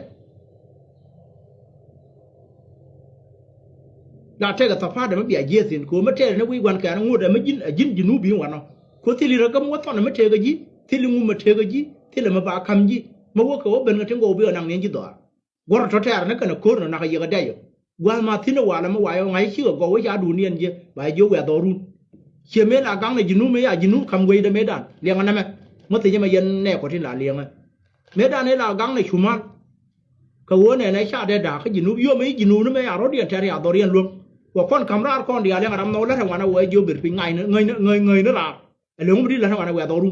La tɛkɛ thapa̱a̱t ɛmɛ bia jiɛth thi̱n kɛ ɣöö mi tɛɛr ni wi̱i̱ gua̱n kɛɛn ŋot ɛmɛ ji̱n ɛ ji̱n ji̱ nup bi̱i̱ wanɔ. Kɛ ɣöö thil i̱ rɛ kä muɔth thɔn ɛmɛ tëëk ɛ ji̱ thil i̱ ŋum ɛ tëëk ɛ ji̱ thil ɛmɛ ba ka̱m ji̱. Mɛ wä kɛ wä ben kɛ tin gɔw bi ɣä naŋ niɛn ji̱ dhɔaar. Guɔ̱r tɔ̱ tɛɛr ni kɛn ɛ ko̱r nɔ nak ɛ yek ɛ dɛc ɔ. Gua̱a̱th ma thi̱n ɛ walɛ mi wayɛ ɔ ŋa̱c cikɛ gɔw wä ca duun niɛn jiɛ ba jɛ wɛ̈th ɔ run. Ciɛ mëë la gaŋ nɛ ji̱ nup mëë ya ji̱ nup ka̱m wecdɛ mëëdan liɛŋɛ nɛmɛ. Mɔ thiec ɛmɛ yɛn nɛɛkɔ tin la liɛŋɛ. Mëëdan ëë la gaŋ nɛ cumal. Kɛ ɣöö nɛnɛ ca dee da̱a̱k kä ji̱ nup yom i̱ ji̱ nup ni mëë ya rɔ̱diɛn tɛ̈r ya dhɔriɛn luäŋ. Wä kɔn ka̱m raar kɔn diaal liɛŋɛ ram nhɔk lät ɛ wanɛ wɛ jiök ber piny ŋäc ni ŋäc ni ŋäc ni raar. Ɛ lo̱ŋ mi di̱t lät ɛ wanɛ wɛ dhɔru.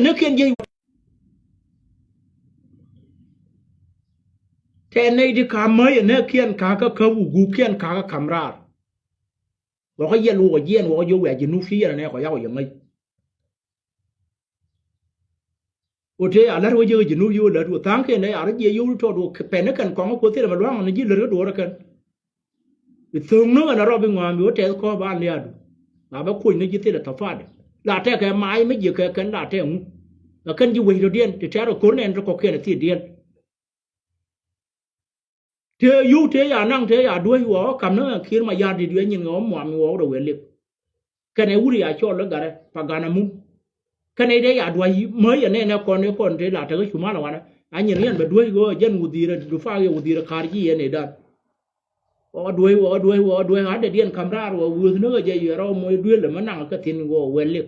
Nɛ kiɛn jiɛc tɛ nɛy di ka̱m mäc ɛ nɛ kiɛn ka̱kä käp wä gup kiɛn ka̱kä ka̱m raar. Wɔkä yɛl wä kɔ jiɛn wɔkä jiök wia ji̱ nup ci yɛn ɛ nɛ kɔ yak wä yɛ ŋäc. Ɣöö tëë a la̱t wä jiäk ji̱ nup yio̱w lät wä tha̱a̱ŋkiɛn dee a rɔ jiɛ yio̱w tɔt wä pɛn ni kɛn kɔŋ kuoth thilɛ mɛ lua̱ŋ ni ji̱ lät kä duɔ̱ɔ̱r ɛ kɛn. Bi tho̱o̱ŋ ni ɣän a rɔ bi ŋɔa̱a̱m bi wä tɛth kɔ̱ɔ̱p an lia̱a̱du. La bɛ kuɔ̱ny ni ji̱ thilɛ thapa̱a̱dɛ la tɛkɛ ma̱a̱c mi jiɛ kɛ kɛn la tɛk ŋu. Ɛ kɛn ji̱ wec rɔ̱diɛn ti tɛ̈r ɛ ko̱r nɛn ti kɔ̱kiɛn ɛ thil diɛl. Tëë yio̱w tëë ya naŋ tëë ya duäc wä ɣä ka̱m ni ɣän ki̱i̱r ma ya̱r di̱t wi̱i̱ nyin ɣä muam mi wä wä rɛ wëë lëk. Kɛnɛ wut ya cɔl i̱ garɛ pa ganɛ mum. Kɛnɛ i̱ dee ya duäc mäc yɛ nɛnɛ kɔn i̱ kɔn tëë la tekä cumalɛ wanɛ a nyin riɛn bɛ duäc ɣä jɛn wudhiirɛ dufaak yɛ wudhiirɛ ka̱r ji̱ yɛn i̱ dan. Wä ɣä duäc wä ɣä duäc wä ɣä duäc ɣä dee diɛn ka̱m raar wä wöth ni ɣä jɛ yɛ rɔw moc duël ɛmɛ naŋ kä thi̱n wä wëë lëk.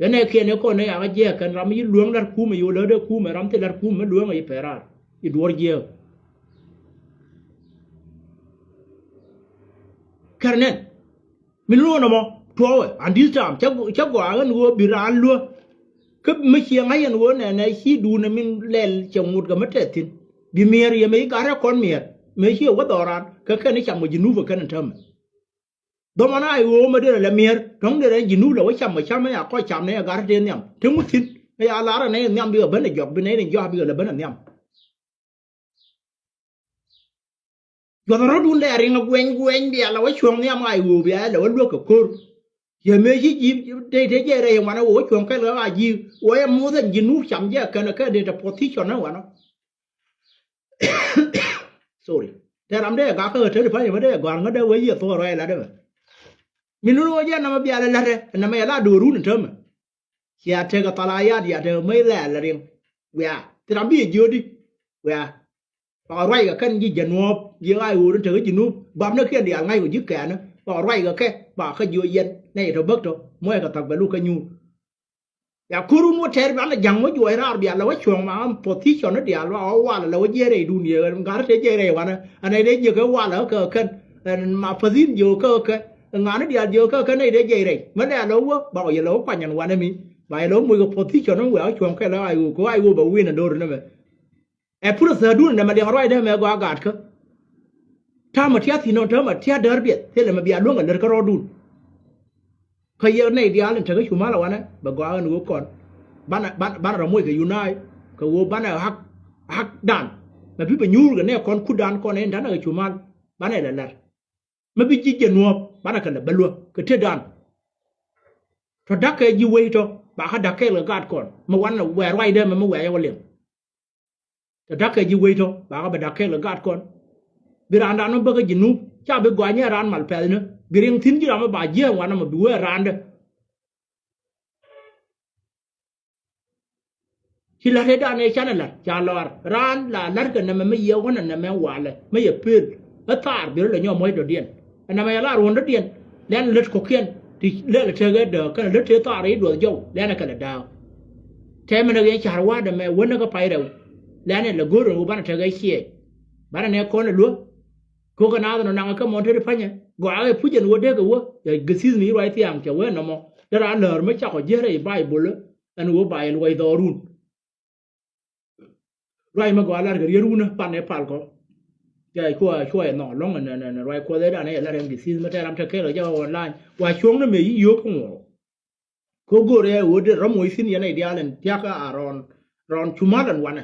Yɛn ɛ kiɛn ɛ kɔn ɛ yakä jiɛɛk kɛn ram i̱ lueŋ la̱r kumɛ yo̱ lätdɛ kumɛ ram thil la̱r kumɛ lueŋ ɛ i̱ pɛr raar i̱ duɔ̱ɔ̱r jiɛɛk. Kɛr nɛn min luɔ̱n ɛmɔ tuɔɔwɛ and this time cä gɔaa ɣän ɣöö bi raan luä. Kä mi ciɛ ŋa̱c yɛn ɣöö nɛnɛ ci duundɛ min lɛl cɛ ŋut kɛ mi tɛth thi̱n bi miɛɛr yɛ mëë ci gat rɛ kɔn miɛɛr mëë ci ɛ wä dhɔran kɛ kɛn i̱ cam kɛ ji̱ nup ɛ kɛn in täämɛ. Dhɔmɔn a i̱ ɣöö mɛ derɛ lɛ miɛɛr tɔ̱ŋ derɛ ji̱ nup lɛ wä cam kɛ cam ɛ ya kɔc cam nɛ ya gat rɛ tëë nhiam te ŋut thi̱n ɛ ya lar ɛ nɛ nhiam bikɛ ben ɛ jɔk bi nɛ ni jɔak bikɛ lɛ ben ɛ nhiam. Juɔth rɔ̱dun lɛ riŋ guɛny guɛny bia lɛ wä cuɔ̱ŋ nhiam a i̱ ɣöö bia lɛ wä luäk kɛ ko̱r. Yɛ mëë ci ji̱ tëë tëë jɛ rɛy wanɛ wä cuɔ̱ŋ kɛl kɛ a ji̱ wä yɛ muth ɛn ji̱ nup cam jɛ kɛn kɛ dee tɛ position ɛ wanɛ. Sorry. Tɛ ram dee gak kä ɣä tëë di pa̱ny mɛ dee gɔ̱a̱r ŋä dee wä yiëë thok rɔy lat ɛmɛ. Min nun wä jɛ namɛ bia lɛ la̱t ɛ namɛ yɛ la do̱run ɛ täämɛ. Cia tekɛ thal a yat ya tekɛ mäc lɛɛl riŋ. Wiaa thi ram bi yɛ jiöödi. Wiaa bakɔ ruac kɛ kɛn ji̱ jɛ nuɔ̱ɔ̱p ji̱ ɣa̱c ɣööri tekɛ ji̱ nup bapnɛ kiɛn diaal ŋa̱c kɛ ji̱ kɛɛni bakɔ ruac kɛ kɛ bakɔ kä jiööc yɛn nɛy tɔ bäk tɔ muɔckɛ thak bɛ luk kä nyuur. Ya ko̱run wä tɛɛr banɛ ja̱ŋ wä juɔc raar bia lɛ wä cuɔ̱ŋ ma am position ni diaal ba wä wal lɛ wä jiɛc rɛydun yɛ gat rɛ tëë jiɛc rɛy wanɛ ɛn nɛy dee jiäk kɛ wal kä kɛn ɛn ma päthin jiäk kä kɛ ŋa̱ni diaal jiäk kä kɛ nɛy dee jiɛc rɛy mɛ lɛ lɛ wä bakɔ yɛ lɛ wä kuany ɛn wanɛ mi ba yɛ lɛ wä moc kɛ position ni wɛ wä cuɔ̱ŋ kɛ lɛ ay ɣöö kɛ ay ɣöö bɛ win ɛn do̱r ni mɛ. Ɛ put ɛ thäär dun ɛn nɛmɛ liɛŋ ruacdä mɛ gɔaa gaatkä. Ta̱a̱mɛ tia̱ thi̱n nɔ ta̱a̱mɛ tia̱ däär biɛth thilɛ mɛ bia luäŋ ɛ lät kä rɔɔdun. Kä yɛ nɛy diaal in tekä cu mal a wanɛ bɛ gɔaa ɣän ɣöö kɔn banɛ banɛ rɔ moc kɛ unite kɛ ɣöö banɛ hak hak dan mɛ bi bɛ nyuur kɛ nɛ kɔn kutdan kɔn in ta̱nɛ kɛ cu mal banɛ lɛ la̱r. Mɛ bi ji̱ jɛ nuɔ̱ɔ̱p banɛ kɛ lɛ bä luäk kɛ tetdan. Tɔ da̱k kɛ ji̱ wec tɔ bakä da̱k kɛɛl kɛ gaat kɔn mɛ wanɛ wɛɛr ruacdä mɛ mɛ wɛɛr yɛ wä liɛŋ. Tɛ da̱k kɛ ji̱ wec tɔ bakä bɛ da̱k kɛɛl kɛ gaat kɔn. Bi raandan mi bäkä ji̱ nup ca bi gɔany ɛ raan mal pɛthni bi riŋ thi̱n ji̱ ram mi ba jiääk ŋuan ɛmɔ bi wee raandɛ. Ci la̱t ëëdan ëë canɛ la̱t ca lɔaar raan la la̱t kɛ nɛmɛ mi yɛ wänɛ nɛmɛ walɛ mi yɛ pëël. Ɛ thaar bi rɔ lɛ nyɔk muɔ̱c dɔ̱diɛn. Ɛnɛmɛ yɛ la ruɔ̱n dɔ̱diɛn lɛn lät kɔ̱kiɛn ti lɛl ɛ tëëk ëë dääk kɛnɛ lät tëë thaar i̱ duɔth jɔw lɛn ɛ kɛ lɛ dääk. Tɛmɛ nɛ ɣɛn ca̱r wa̱a̱dɛ mɛ wänɛ kä pay rɛw lɛn ɛ lɛ go̱r ɛn ɣöö banɛ tëëk ɛ ciɛɛc. Banɛ nɛ kɔn ɛ luäk. Ko̱kɛ naath ɛn ɔ naŋɛ kä mɔn te ti pa̱nyɛ gɔaa ɛ puc ɛn ɣöö dee kɛ wä. Ɛ gäthith mi ci ruac thia̱a̱ŋ cɛ wee nɔmɔ dee raan läär mi cakɔ ji̱ rɛy Bayböl. Ɛn ɣöö ba yɛ luɔc dhɔrun. Ruac mi gɔaa lar kɛ riet wunä pan ɛ pal kɔ. Cɛ cuɔ cuɔ ɛ nhɔk lɔ̱ŋ ɛn ɛn ruac kuɔth ɛ dan ɛ lar ɛn gäthith mi tɛ ram te kɛl ɛ jɛ online wa cuɔ̱ŋ ni mëë yi yio̱o̱k kä ŋuɔ̱ɔ̱k. Kä go̱o̱r ɛ ɣöö dee rɔ̱m wec thi̱n yɛn ɛ diaal ɛn thia̱k kä a rɔɔn rɔɔn cu ma̱l ɛn wanɛ.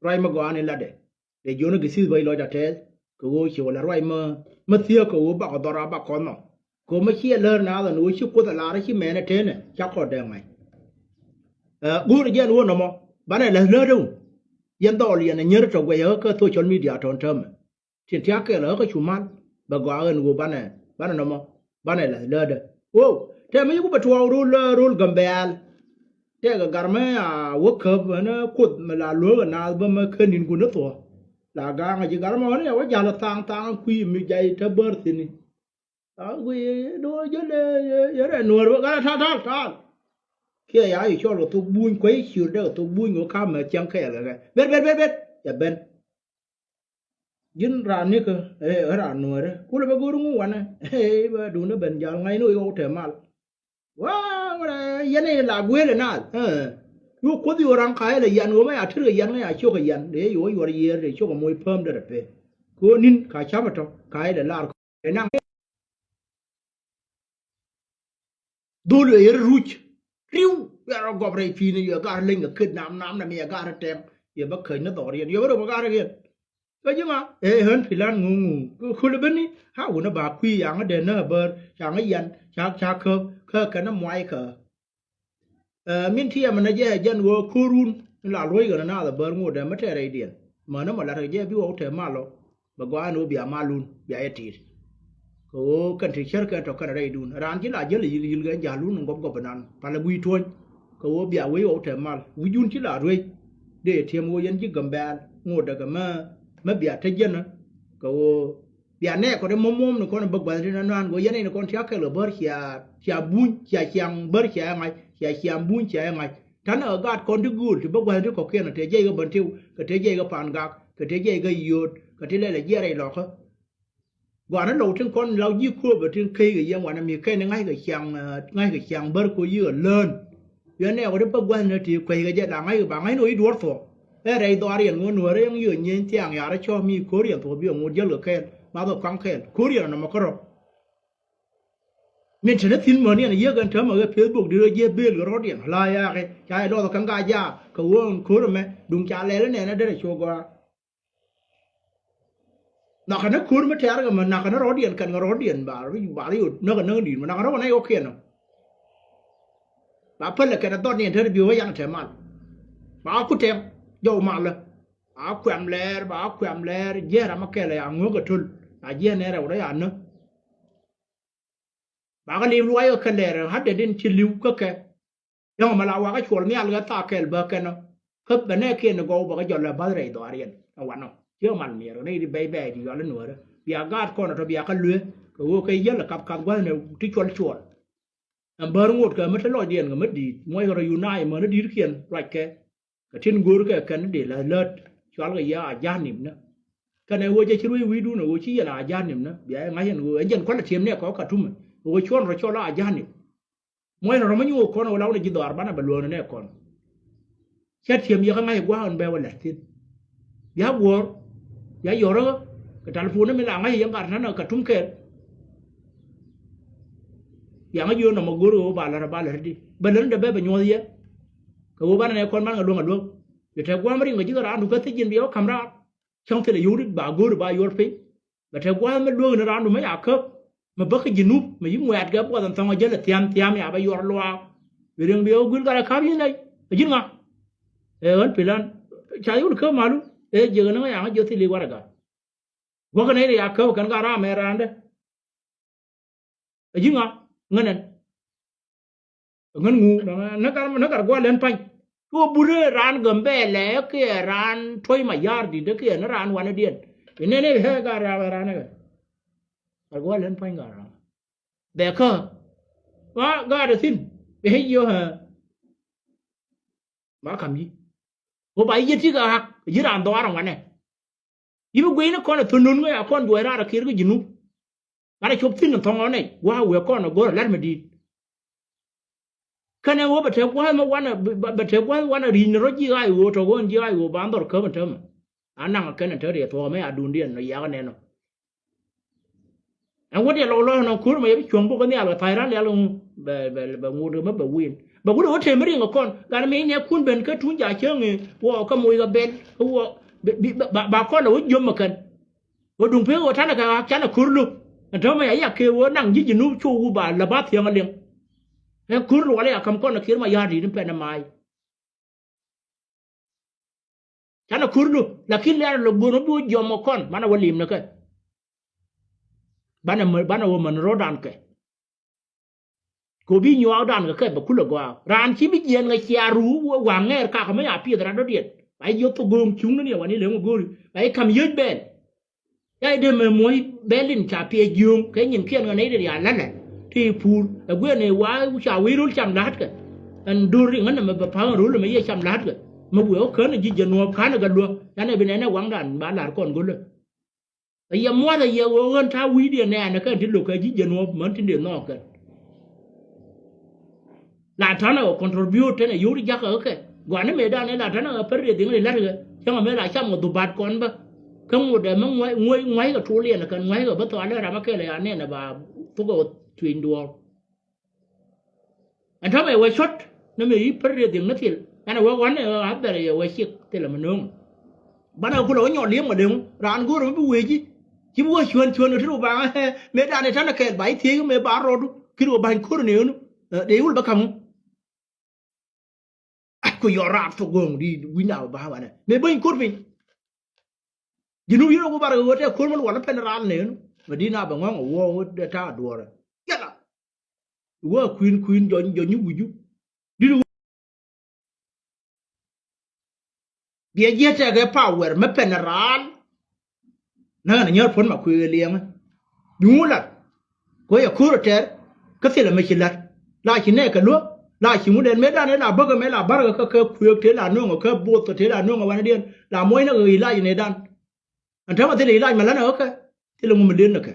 Ruac mi gɔaa ni latdɛ dee jiɔni gäthith bä i̱ lɔc a tɛɛth kɛ ɣöö ci wä la ruac mi mi thiäk kɛ ɣöö bakɔ dhɔr a bakɔ nhɔk. Kɛ ɣöö mi ciɛ läär naath ɛn ɣöö ci kuoth ɛ lar ci mɛnɛ tënɛ ca kɔn dee ŋa̱c. Ɛ go̱o̱r jɛn ɣöö nɔmɔ banɛ läth lätdä wun. Yɛn dhɔl yɛn ɛ nyär tɔ guɛcä kä social media tɔ̱n täämɛ. Tin tia̱k kɛl ɣä kä cu mal bɛ gɔaa ɣän ɣöö banɛ banɛ nɔmɔ banɛ läth lätdä. Wow tɛmɛ yik wä bɛ tuɔɔk rol rol Gambɛl. Tɛkɛ gar mɛ a wä käp ɣän kuoth mɛ la luäk ɛ naath bä mɛ kä ni̱n kun ni thuɔ̱k. La ga̱a̱ŋ a ji̱ gar mɛ ɣän ya wä ja̱l ɛ thaŋ thaŋ kui̱ mi jay tä bär thi̱n i̱. Thaŋ kui̱ do̱ jälɛ yɛ rɛ nuäär bä gat ɛ ta̱l ta̱l ta̱l. Kiɛ ya i̱ cɔl kɛ thok buny kuec ciötdɛ kɛ thok buny kɛ ka̱mɛ cäŋ kɛɛl kɛ kɛ ber ber ber ber. Cɛ ben. Ji̱n raan nikä ɛ raan nuäärä kulɛ bɛ go̱r ŋu wanɛ. Ɛ bɛ duundä ben jal ŋa̱cni ɣɔw tɛ mal. Wa ŋuɔrɛ yɛn ɛ la guëël ɛ naath. Ɛ yu kuoth yu raŋ ka̱a̱c lɛ yan ɣöö mɛ ya tër kɛ yan ŋä ya ciök kɛ yan dee yu wä yuɔr yiëër dee ciök kɛ moc pääm derɛ pee. Kɛ ɣöö ni̱n ka ca̱p ɛ tɔ̱ ka̱a̱c lɛ lar kɔ ɛ naŋ. Dhol yɛ yɛr ruc riw yɛ rɔ gɔp rɛy pi̱i̱ni yɛ gar leny kɛ ket nam nam na mi yɛ gar tɛm yɛ bä käc ni dhɔriɛn yɛ bä rɔ bä gar riɛn. Kä ji̱ ma ɛ ɣän pi̱lan ŋuŋ ŋuŋ kä köl bäni. Ha wunä ba kui̱ yaŋä dee nä bär caŋä yan ca ca kä kä kɛn muay kä. Ɛ min ti ɛmɛ nɛ jɛ ɛ jɛn ɣöö ko̱run in la luɔ̱c ɣän naath ɛ bär ŋot ɛ mi tɛɛrɛydiɛn. Mänä mɔ la̱t kɛ jɛ bi ɣɔw tɛɛ mal ɔ bɛ gɔaa ɛn ɣöö bia malun bia yɛ ti̱i̱t. Kɛ ɣöö kɛn ti cär kɛn tɔ̱ kɛn rɛydun raan ci la jäl yil yil kɛ ja̱lun in gɔp gɔp inan palɛ gui̱i̱ tuɔ̱ny. Kɛ ɣöö bia wec ɣɔw tɛɛ mal wi̱cdun ci la ruec. Dee tiɛm ɣöö yɛn ji̱ Gambɛl ŋot ɛ kɛ mä mä bia te jɛn ɛ kɛ ɣöö Bia nɛɛk kɔn i̱ muɔ̱m muɔ̱m ni kɔn i̱ bä gua̱th ti nɔnɔan go̱ yɛn in kɔn cia kɛl kɛ bär cia, cia buny cia ciaŋ bär cia ɛ ŋa̱c cia ciaŋ buny cia ɛ ŋa̱c. Ta̱nɛ ɣä gaat kɔn ti gööl ti bä gua̱th ti kɔ̱kiɛn ɔ te jiɛc kɛ bän ti kɛ te jiɛc kɛ pa̱a̱n gak kɛ te jiɛc kɛ yio̱o̱t kɛ te lɛl ɛ jiɛɛr rɛy lɔkä. Gua̱a̱r ni lɔw tin kɔn law ji̱ kööbä tin key kɛ yɛn wanɛ mi kɛn ni ŋa̱ckɛ ciaŋ, ŋa̱ckɛ ciaŋ bär ko yiëë lään. Yɛn nɛ wä di bä gua̱thni ti kueckɛ jɛ la ŋa̱ckɛ ba ŋa̱ckni wä i̱ duɔ̱ɔ̱r thuɔ̱k. Ɛ rɛy dhɔaar yɛn ŋuɔ̱n nuäärä yɛn yiëë nyieeny thiaŋ yaarä cɔ̱ɔ̱k mi ko̱r yɛn thuɔ̱k bi ɛ ŋot jäl kɛ kɛɛl math ɛ kɔaŋ kɛɛl ko̱r yɛn ɛ nɔmɔ kärɔ̱. Min te ni thi̱n mäni yɛn yiëë kɛn täämɛ ɣä Facebook di rɔ jiɛ bel kɛ rɔ̱diɛn la yaakɛ ca yɛ lɔth kɛn ka jaak kɛ ɣöö ɛn ko̱r ɛmɛ duŋ ca lɛl inɛn ɛ derɛ cu gɔaa. Nakä ni ko̱r mi tɛ̈r kɛ mɛ nakä ni rɔ̱diɛn kɛn kɛ rɔ̱diɛn ba ri ba ri yot näk kɛ näk di̱i̱t mɛ nakä ni rɔ̱ kɛ nɛy kɔ̱kiɛn ɔ. Ba pälɛ kɛn ɛ dhɔt ni ɛn te ri bi wä yan tɛ mal. Ba ku tɛm jɔw malä. Ba kuɛm lɛɛr ba kuɛm lɛɛr jiɛɛr amä kɛl ɛ ya ŋuäk kɛ töl. Na jiɛɛr nɛ rɛw rɛ ya näk. Bakɛ li̱w luac kɛ kɛ lɛr ɣa̱t dee din ci li̱w kä kɛ. Yɔ̱ŋ mɛ la wakä cuɔl nhial kɛ thaak kɛl bä kɛn ɔ. Kä bɛ nɛɛkiɛn ni gɔw bä kä jɔl lɛ ba̱th rɛy dhɔaariɛn ɛ wanɔ. Ciɛ mal miɛr kɛ nɛy di bɛy bɛy di yɔal i̱ nuäärä bia gaat kɔn ɔ tɔ bia kä luee kɛ ɣöö kɛ yiäl ɛ kap kath gua̱thni ti cuɔl cuɔl. Ɛn bär ŋot kɛ mi te lɔcdiɛn kɛ mi di̱i̱t muɔckɛ rɔ unite mäni di̱i̱tkiɛn ruackɛ. Kɛ tin go̱o̱rkɛ kɛn dee la lät cualkɛ yɛ a ja̱a̱nim ni. Kɛnɛ ɣöö jɛ ci ruec wi̱i̱dun ɛ ɣöö ci yɛn a ja̱a̱nim ni bia yɛ ŋa̱c ɛn ɣöö ɛn jɛn kualɛ tiɛm ni ɛ kɔk Katum ɛ ɣöö cuɔn rɔ cɔl a ja̱a̱nim. Muɔ̱c rɔ rɔ mi nyuɔk kɔn ɛ ɣöö la wun ɛ ji̱ dhɔaar banɛ bɛ luɔ̱ɔ̱n ni ɛ kɔn. Cä tiɛm yɛ kä ŋa̱c ɛ gua̱a̱k ɛn bɛ wä la̱t thi̱n. Bia guɔ̱ɔ̱r bia yɔ̱rä kɛ talipon ni mi la ŋa̱c ɛ yɛn gat ta̱nɛ Katum kɛɛl. Bia ŋa̱c yio̱o̱n nɔmɔ go̱o̱r ɣöö ba la̱t ɛ ba la̱t ɛ di bɛ la̱t ni dee bɛ bɛ nyuɔ̱th yɛ. Kɛ ɣöö banɛ nɛ kɔn banɛ kɛ luäŋ a luäk. Bɛ te gua̱a̱k mi riŋ kɛ ji̱ kɛ raan du kä thiec ji̱n bia wä ka̱m raar. Cäŋ thilɛ yio̱w rit ba go̱o̱ri ba yuɔr piny. Bɛ te gua̱a̱th mi luäk ni raandu mi ya käp mi bäk kä Jinub mi yi ŋuɛ̈t kɛ buɔth ɛn thɔŋ a jäl ɛ thiam thiam ya bɛ yuɔr luaak. Bi riŋ bi ɛ wä guil gat ɛ ka̱p yi̱n nɛy ɛ ji̱n ŋa. Ɛ ɣän pilan ca yol käp malu ɛ jiäk ni ŋa ya ŋa jiɔth thil i̱ warɛga. Guäk kɛ nɛy ni ya käp kɛn gat raam ɛ raandɛ. Ɛ ji̱ ŋa ŋän ɛn. Ŋän ŋu nä kar nä kar gua̱l ɛn pa̱ny. Cu burɛ raan Gambɛlɛ kiɛ raan Tuɔ̱c Mayardit kiɛ ni raan wanɛdiɛn. Inɛn i̱ ɣɛ gar raan raan ɛ kar gua̱l ɛn pa̱ny gar raan. Bɛ kä ma gaat ɛ thi̱n bɛ jiɔ ɛ. Ma ka̱m ji̱ ɣöö ba ji̱ jɛ ti̱k a ɣak ji̱ raan dhɔaar ɛ wanɛ. I̱ bi guiy ni kɔn ɛ thon nun kä ya kɔn juɔc raar ɛ kir kä Jinub. Gat ɛ cop thi̱n ɛ thɔŋ ɔ nɛy gua̱a̱k wëë kɔn ɛ go̱r ɛ la̱t mi di̱i̱t. Kɛnɛ ɣöö bɛ te gua̱a̱th mi wanɛ bɛ te gua̱a̱th wanɛ ri̱c ni rɔ ji̱ ɣaac ɣöö tɔ ɣöö ɛn ji̱ ɣaac ɣöö ba dhɔr käp ɛn täämɛ. A naŋ ɛ kɛn ɛ te riɛth thuɔ̱k ɛmɛ a duundiɛn nɔ yiakä nɛn ɔ. Ɛn wä diɛ lɔk lɔk nɔ ko̱r mɛ yɛ bi cuɔ̱ŋ bok kä nhial bɛ tha̱c ran lial ŋu bɛ bɛ bɛ ŋot kɛ mä bɛ win bɛ wut ɛ wä tëë mi riŋ kɛ kɔn gat mi nɛ kun ben kä tuny ca cäŋ i̱ wä kä moc kɛ bɛl kä wä bi ba ba kɔn ɛ wä jiöm ɛ kɛn. Wä duŋ pek wä tanɛ kɛ ɣak canɛ ko̱r lo̱k ɛn täämɛ ya yak kee wä naŋ ji̱ Jinub cu wu ba lä ba thiäŋ ɛ liŋ. Ɛ ko̱r luɔl ɛ ya ka̱m kɔn ɛ Kiir Mayardit in pɛn ɛ mac. Canɛ ko̱r lo̱k lakin liar lo̱k buɔ̱n wä bi wä jiɔm ɛ kɔn manɛ wä lim ni kɛ. Banɛ banɛ wä män ro̱dan kɛ. Kɛ wä bi nyuaakdan kɛ kɛ bɛ kulɛ gɔaa raan ci bi jiɛɛn kɛ cia ruu wa̱a̱ ŋɛɛr kakä mi ya pieth rat dɔ̱diɛn. Ba ji̱ jiɔth thok go̱o̱ŋ cuŋni ni ɛ wani leŋ wä go̱o̱ri ba ji̱ ka̱m yiec bɛɛl. Ca i̱ dee mɛ muɔ̱c bɛl in ca piɛc jiööŋ kɛ nyinkiɛn ɣän nɛy dee rial la̱lɛ ti puur ɛ guiɛn ɛ wa ca wi̱i̱ röl cam la̱tkɛ. Ɛn do̱r iŋän ɛmɛ bɛ pa̱a̱k ɛn röl ɛmɛ yɛ cam la̱tkɛ mɛ wëë ɣä kän ɛ ji̱ jɛ nuɔ̱ɔ̱p ka̱n ɛ gɛ luäk. Yan ɛ bi nɛn ɛ waŋdan ba la̱r kɔn go̱lä. Ɛ yɛ mua̱th ɛ yɛ ɣöö ɣän ta̱a̱ wi̱i̱diɛn nɛɛnɛ kɛn ti lo̱k kɛ ji̱ jɛ nuɔ̱ɔ̱p män tin dee nhɔɔk kɛn. La ta̱nɛ ɣä contribute tɛnɛ yio̱w ti jakä ɣä kɛ gua̱ni mëëdan ɛ la ta̱nɛ ɣä pär rieth dhiŋ ri la̱t kɛ cäŋɛ mëë la cam kɛ dhubat kɔn bä. Kä ŋot ɛ mi ŋua̱c ŋua̱c ŋua̱ckɛ tuliɛn kɛn ŋua̱ckɛ bä thɔalɛ ram ɛ kɛl ɛ ya nɛn ɛ ba thok ɛ tuiny duɔ̱ɔ̱r. Ɛn täämɛ ɛ wä cɔt ni mëë i̱ pär rieth dhiŋ ni thil ɛn ɛ wä ɣɔ̱n ɛ ɣä bɛr ɛ wä ciek thil ɛmɛ nööŋ. Banɛ kulɛ wä nyɔl li̱em kɛ leŋ raan go̱o̱r mi bi wee ji̱. Ci bi wä cuän cuän kɛ ti ru ba ɣä mëë dan ɛ ta̱nɛ kɛɛl ba i̱ thiec mëë ba rɔɔdu ki̱n wä ba̱ny ko̱r ni ɣänu. Dee wul bä ka̱ŋ. Ku yɔr raar thok go̱o̱ŋ di wi̱nda ba banɛ mëë bäny ko̱r piny. Ji̱n wä yio̱k wä bar kɛ ɣöö tɛ ko̱r mä luɔl pɛn raal neen. Mɛ di na bɛ ŋɔ̱ŋ a wä wä dee ta̱a̱ duɔ̱ɔ̱rɛ. Yala. Wä kui̱n kui̱n jɔny jɔny wi̱cu. Di wä. Biɛ jiɛ tɛkɛ power mɛ pɛn raal. Näk ɛn nyär puɔ̱n ma kuëë liɛŋä. Bi ŋu lat. Kɛ ɣöö yɛ ko̱r ɛ tɛr kä thilɛ mi ci la̱t. La ci nɛɛkɛ luäk, la ci ŋut ɛn mëëdan ɛ la bäkɛ mɛ la barkɛ kä kɛ kuëëk tëë la nööŋɛ kä both tëë la nööŋɛ wanɛdiɛn la muɔ̱cnɛ kɛ ɣöö ilac nɛɛdan. Ɛn täämɛ thilɛ ilac mɛ la̱tnɛ ɣä kɛ thilɛ ŋu mi lëëtnɛ kɛ.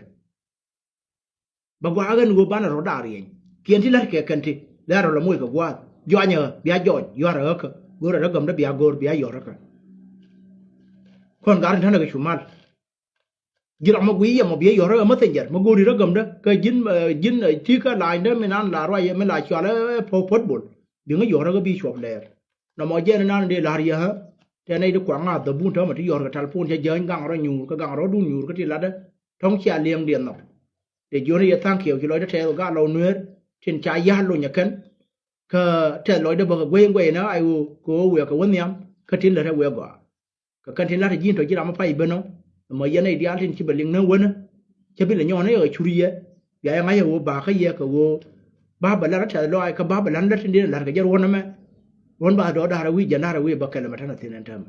Bɛ gua̱a̱k ɣän ɣöö banɛ rɔ̱dan riɛny kiɛn ti la̱t kɛ kɛn ti lɛ rɔ lɔ moc kɛ gua̱a̱th. Jɔanyɛ ɣä bia jɔɔny yɔ̱a̱rɛ ɣä kä go̱rɛ rɔ gämdä bia go̱o̱r bia yɔ̱a̱rɛ kä. Kɔn gar in tänɛ kɛ cu mal. Ji̱ ram mi guiy yɛ mɔ bi yɛ yɔ̱r ɛ messenger mi go̱o̱ri rä gämdä kä ji̱n, eh, ji̱n, eh, ti kä laac dä mi nan la ruac mi la cual ɛ pɔt bol. Bi ŋä yɔ̱r ɛ kä bi cuɔp lɛɛr. Nɔmɔ jɛn inan dee la̱r yɛ ɣä. Tɛn nɛy ti kuaŋ a dhäbun täämɛ ti yɔ̱r kɛ talpon cɛ jäny gaŋ rɔ nyuur kä gaŋ rɔ̱dun nyuur kä ti latdä. Tɔ̱ŋ cia liɛŋdiɛn nhɔk. Dee jiön yɛ thank you ci lɔcdä tɛth gat lɔ nueer tin ca ya̱r lony ɛ kɛn. Kä tɛth lɔcdä bä kɛ guey in guey inä ay ɣöö kɛ ɣöö wiɛɛk kɛ wä nhiam kä tin lät ɛ wiɛɛk gɔaa. Kɛ kɛn tin la̱t ji̱n tɔ ji̱ ram mi pay ben ɔ. Ɛmɔ yɛn nɛy diaal tin ci bɛ liŋ ni wänä. Cä bi lɛ nyɔɔn ni ɛ cur yɛ. Bia yɛ ŋa̱c ɛ ɣöö ba kä yɛ kɛ ɣöö ba bɛ la̱t ɛ tɛth lɔaac kä ba bɛ la̱t ni lät tin diɛn la̱t kɛ jɛ ruɔ̱n ɛmɛ. Ruɔ̱n ba dɔɔk da̱r ɛ wi̱i̱ jɛn da̱r ɛ wi̱i̱ bä kɛl ɛmɛ tɛn ɛ thi̱n ɛn täämɛ.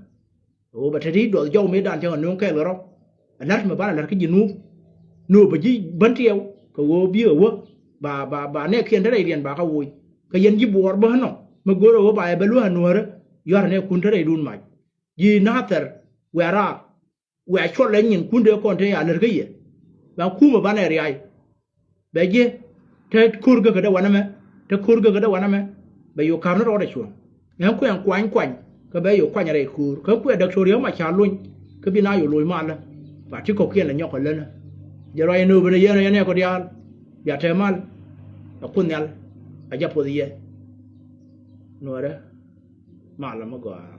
Ɣöö bɛ te ti duɔth jɔw mëëdan cɛ kɛ nööŋ kɛɛl kɛ rɔ. Ɛ la̱t mi banɛ la̱t kä ji̱ nuup. Nuup bɛ ji̱ bän tiɛw kɛ ɣöö bi ɛ wä. Ba, ba, ba nɛɛkiɛn te rɛydiɛn ba kä woc. Kɛ yɛn ji̱ buɔɔr bä nɔ mi go̱o̱r ɛ ɣöö ba yɛ bɛ luäk ɛ nuäärä. Yuarɛ nɛɛkun te rɛydun mac. Ji̱ nathɛr wɛ̈ɛ̈r raar. Wɛ̈ɛ̈ cuɔl ɛ nyinkun dee kɔn te ya lär kä yɛ. Ba kumɛ banɛ riac. Bɛ ji̱ te ko̱r gäkädä wanɛ mɛ, te ko̱r gäkädä wanɛ mɛ. Bɛ yo̱o̱ ka̱m ni rɔɔdɛ cuɔ̱ŋ. Ɛn kuɛn kuany kuany kä bɛ yo̱o̱ kuany rɛy ko̱r kä kuɛ daktɔri ɣä ma ca lony. Kä bi na yo̱o̱ loc malä ba ti kɔ̱kiɛn lɛ nyɔk kɛ länä. Jɛ ruac ɛn nööbä ni yɛn ɛ yɛn ɛ kɔ diaal. Bia te mal. Ɛ kun nhial. A jɛ puɔth yɛ. Nuɔrɛ. Malä mi gɔaa.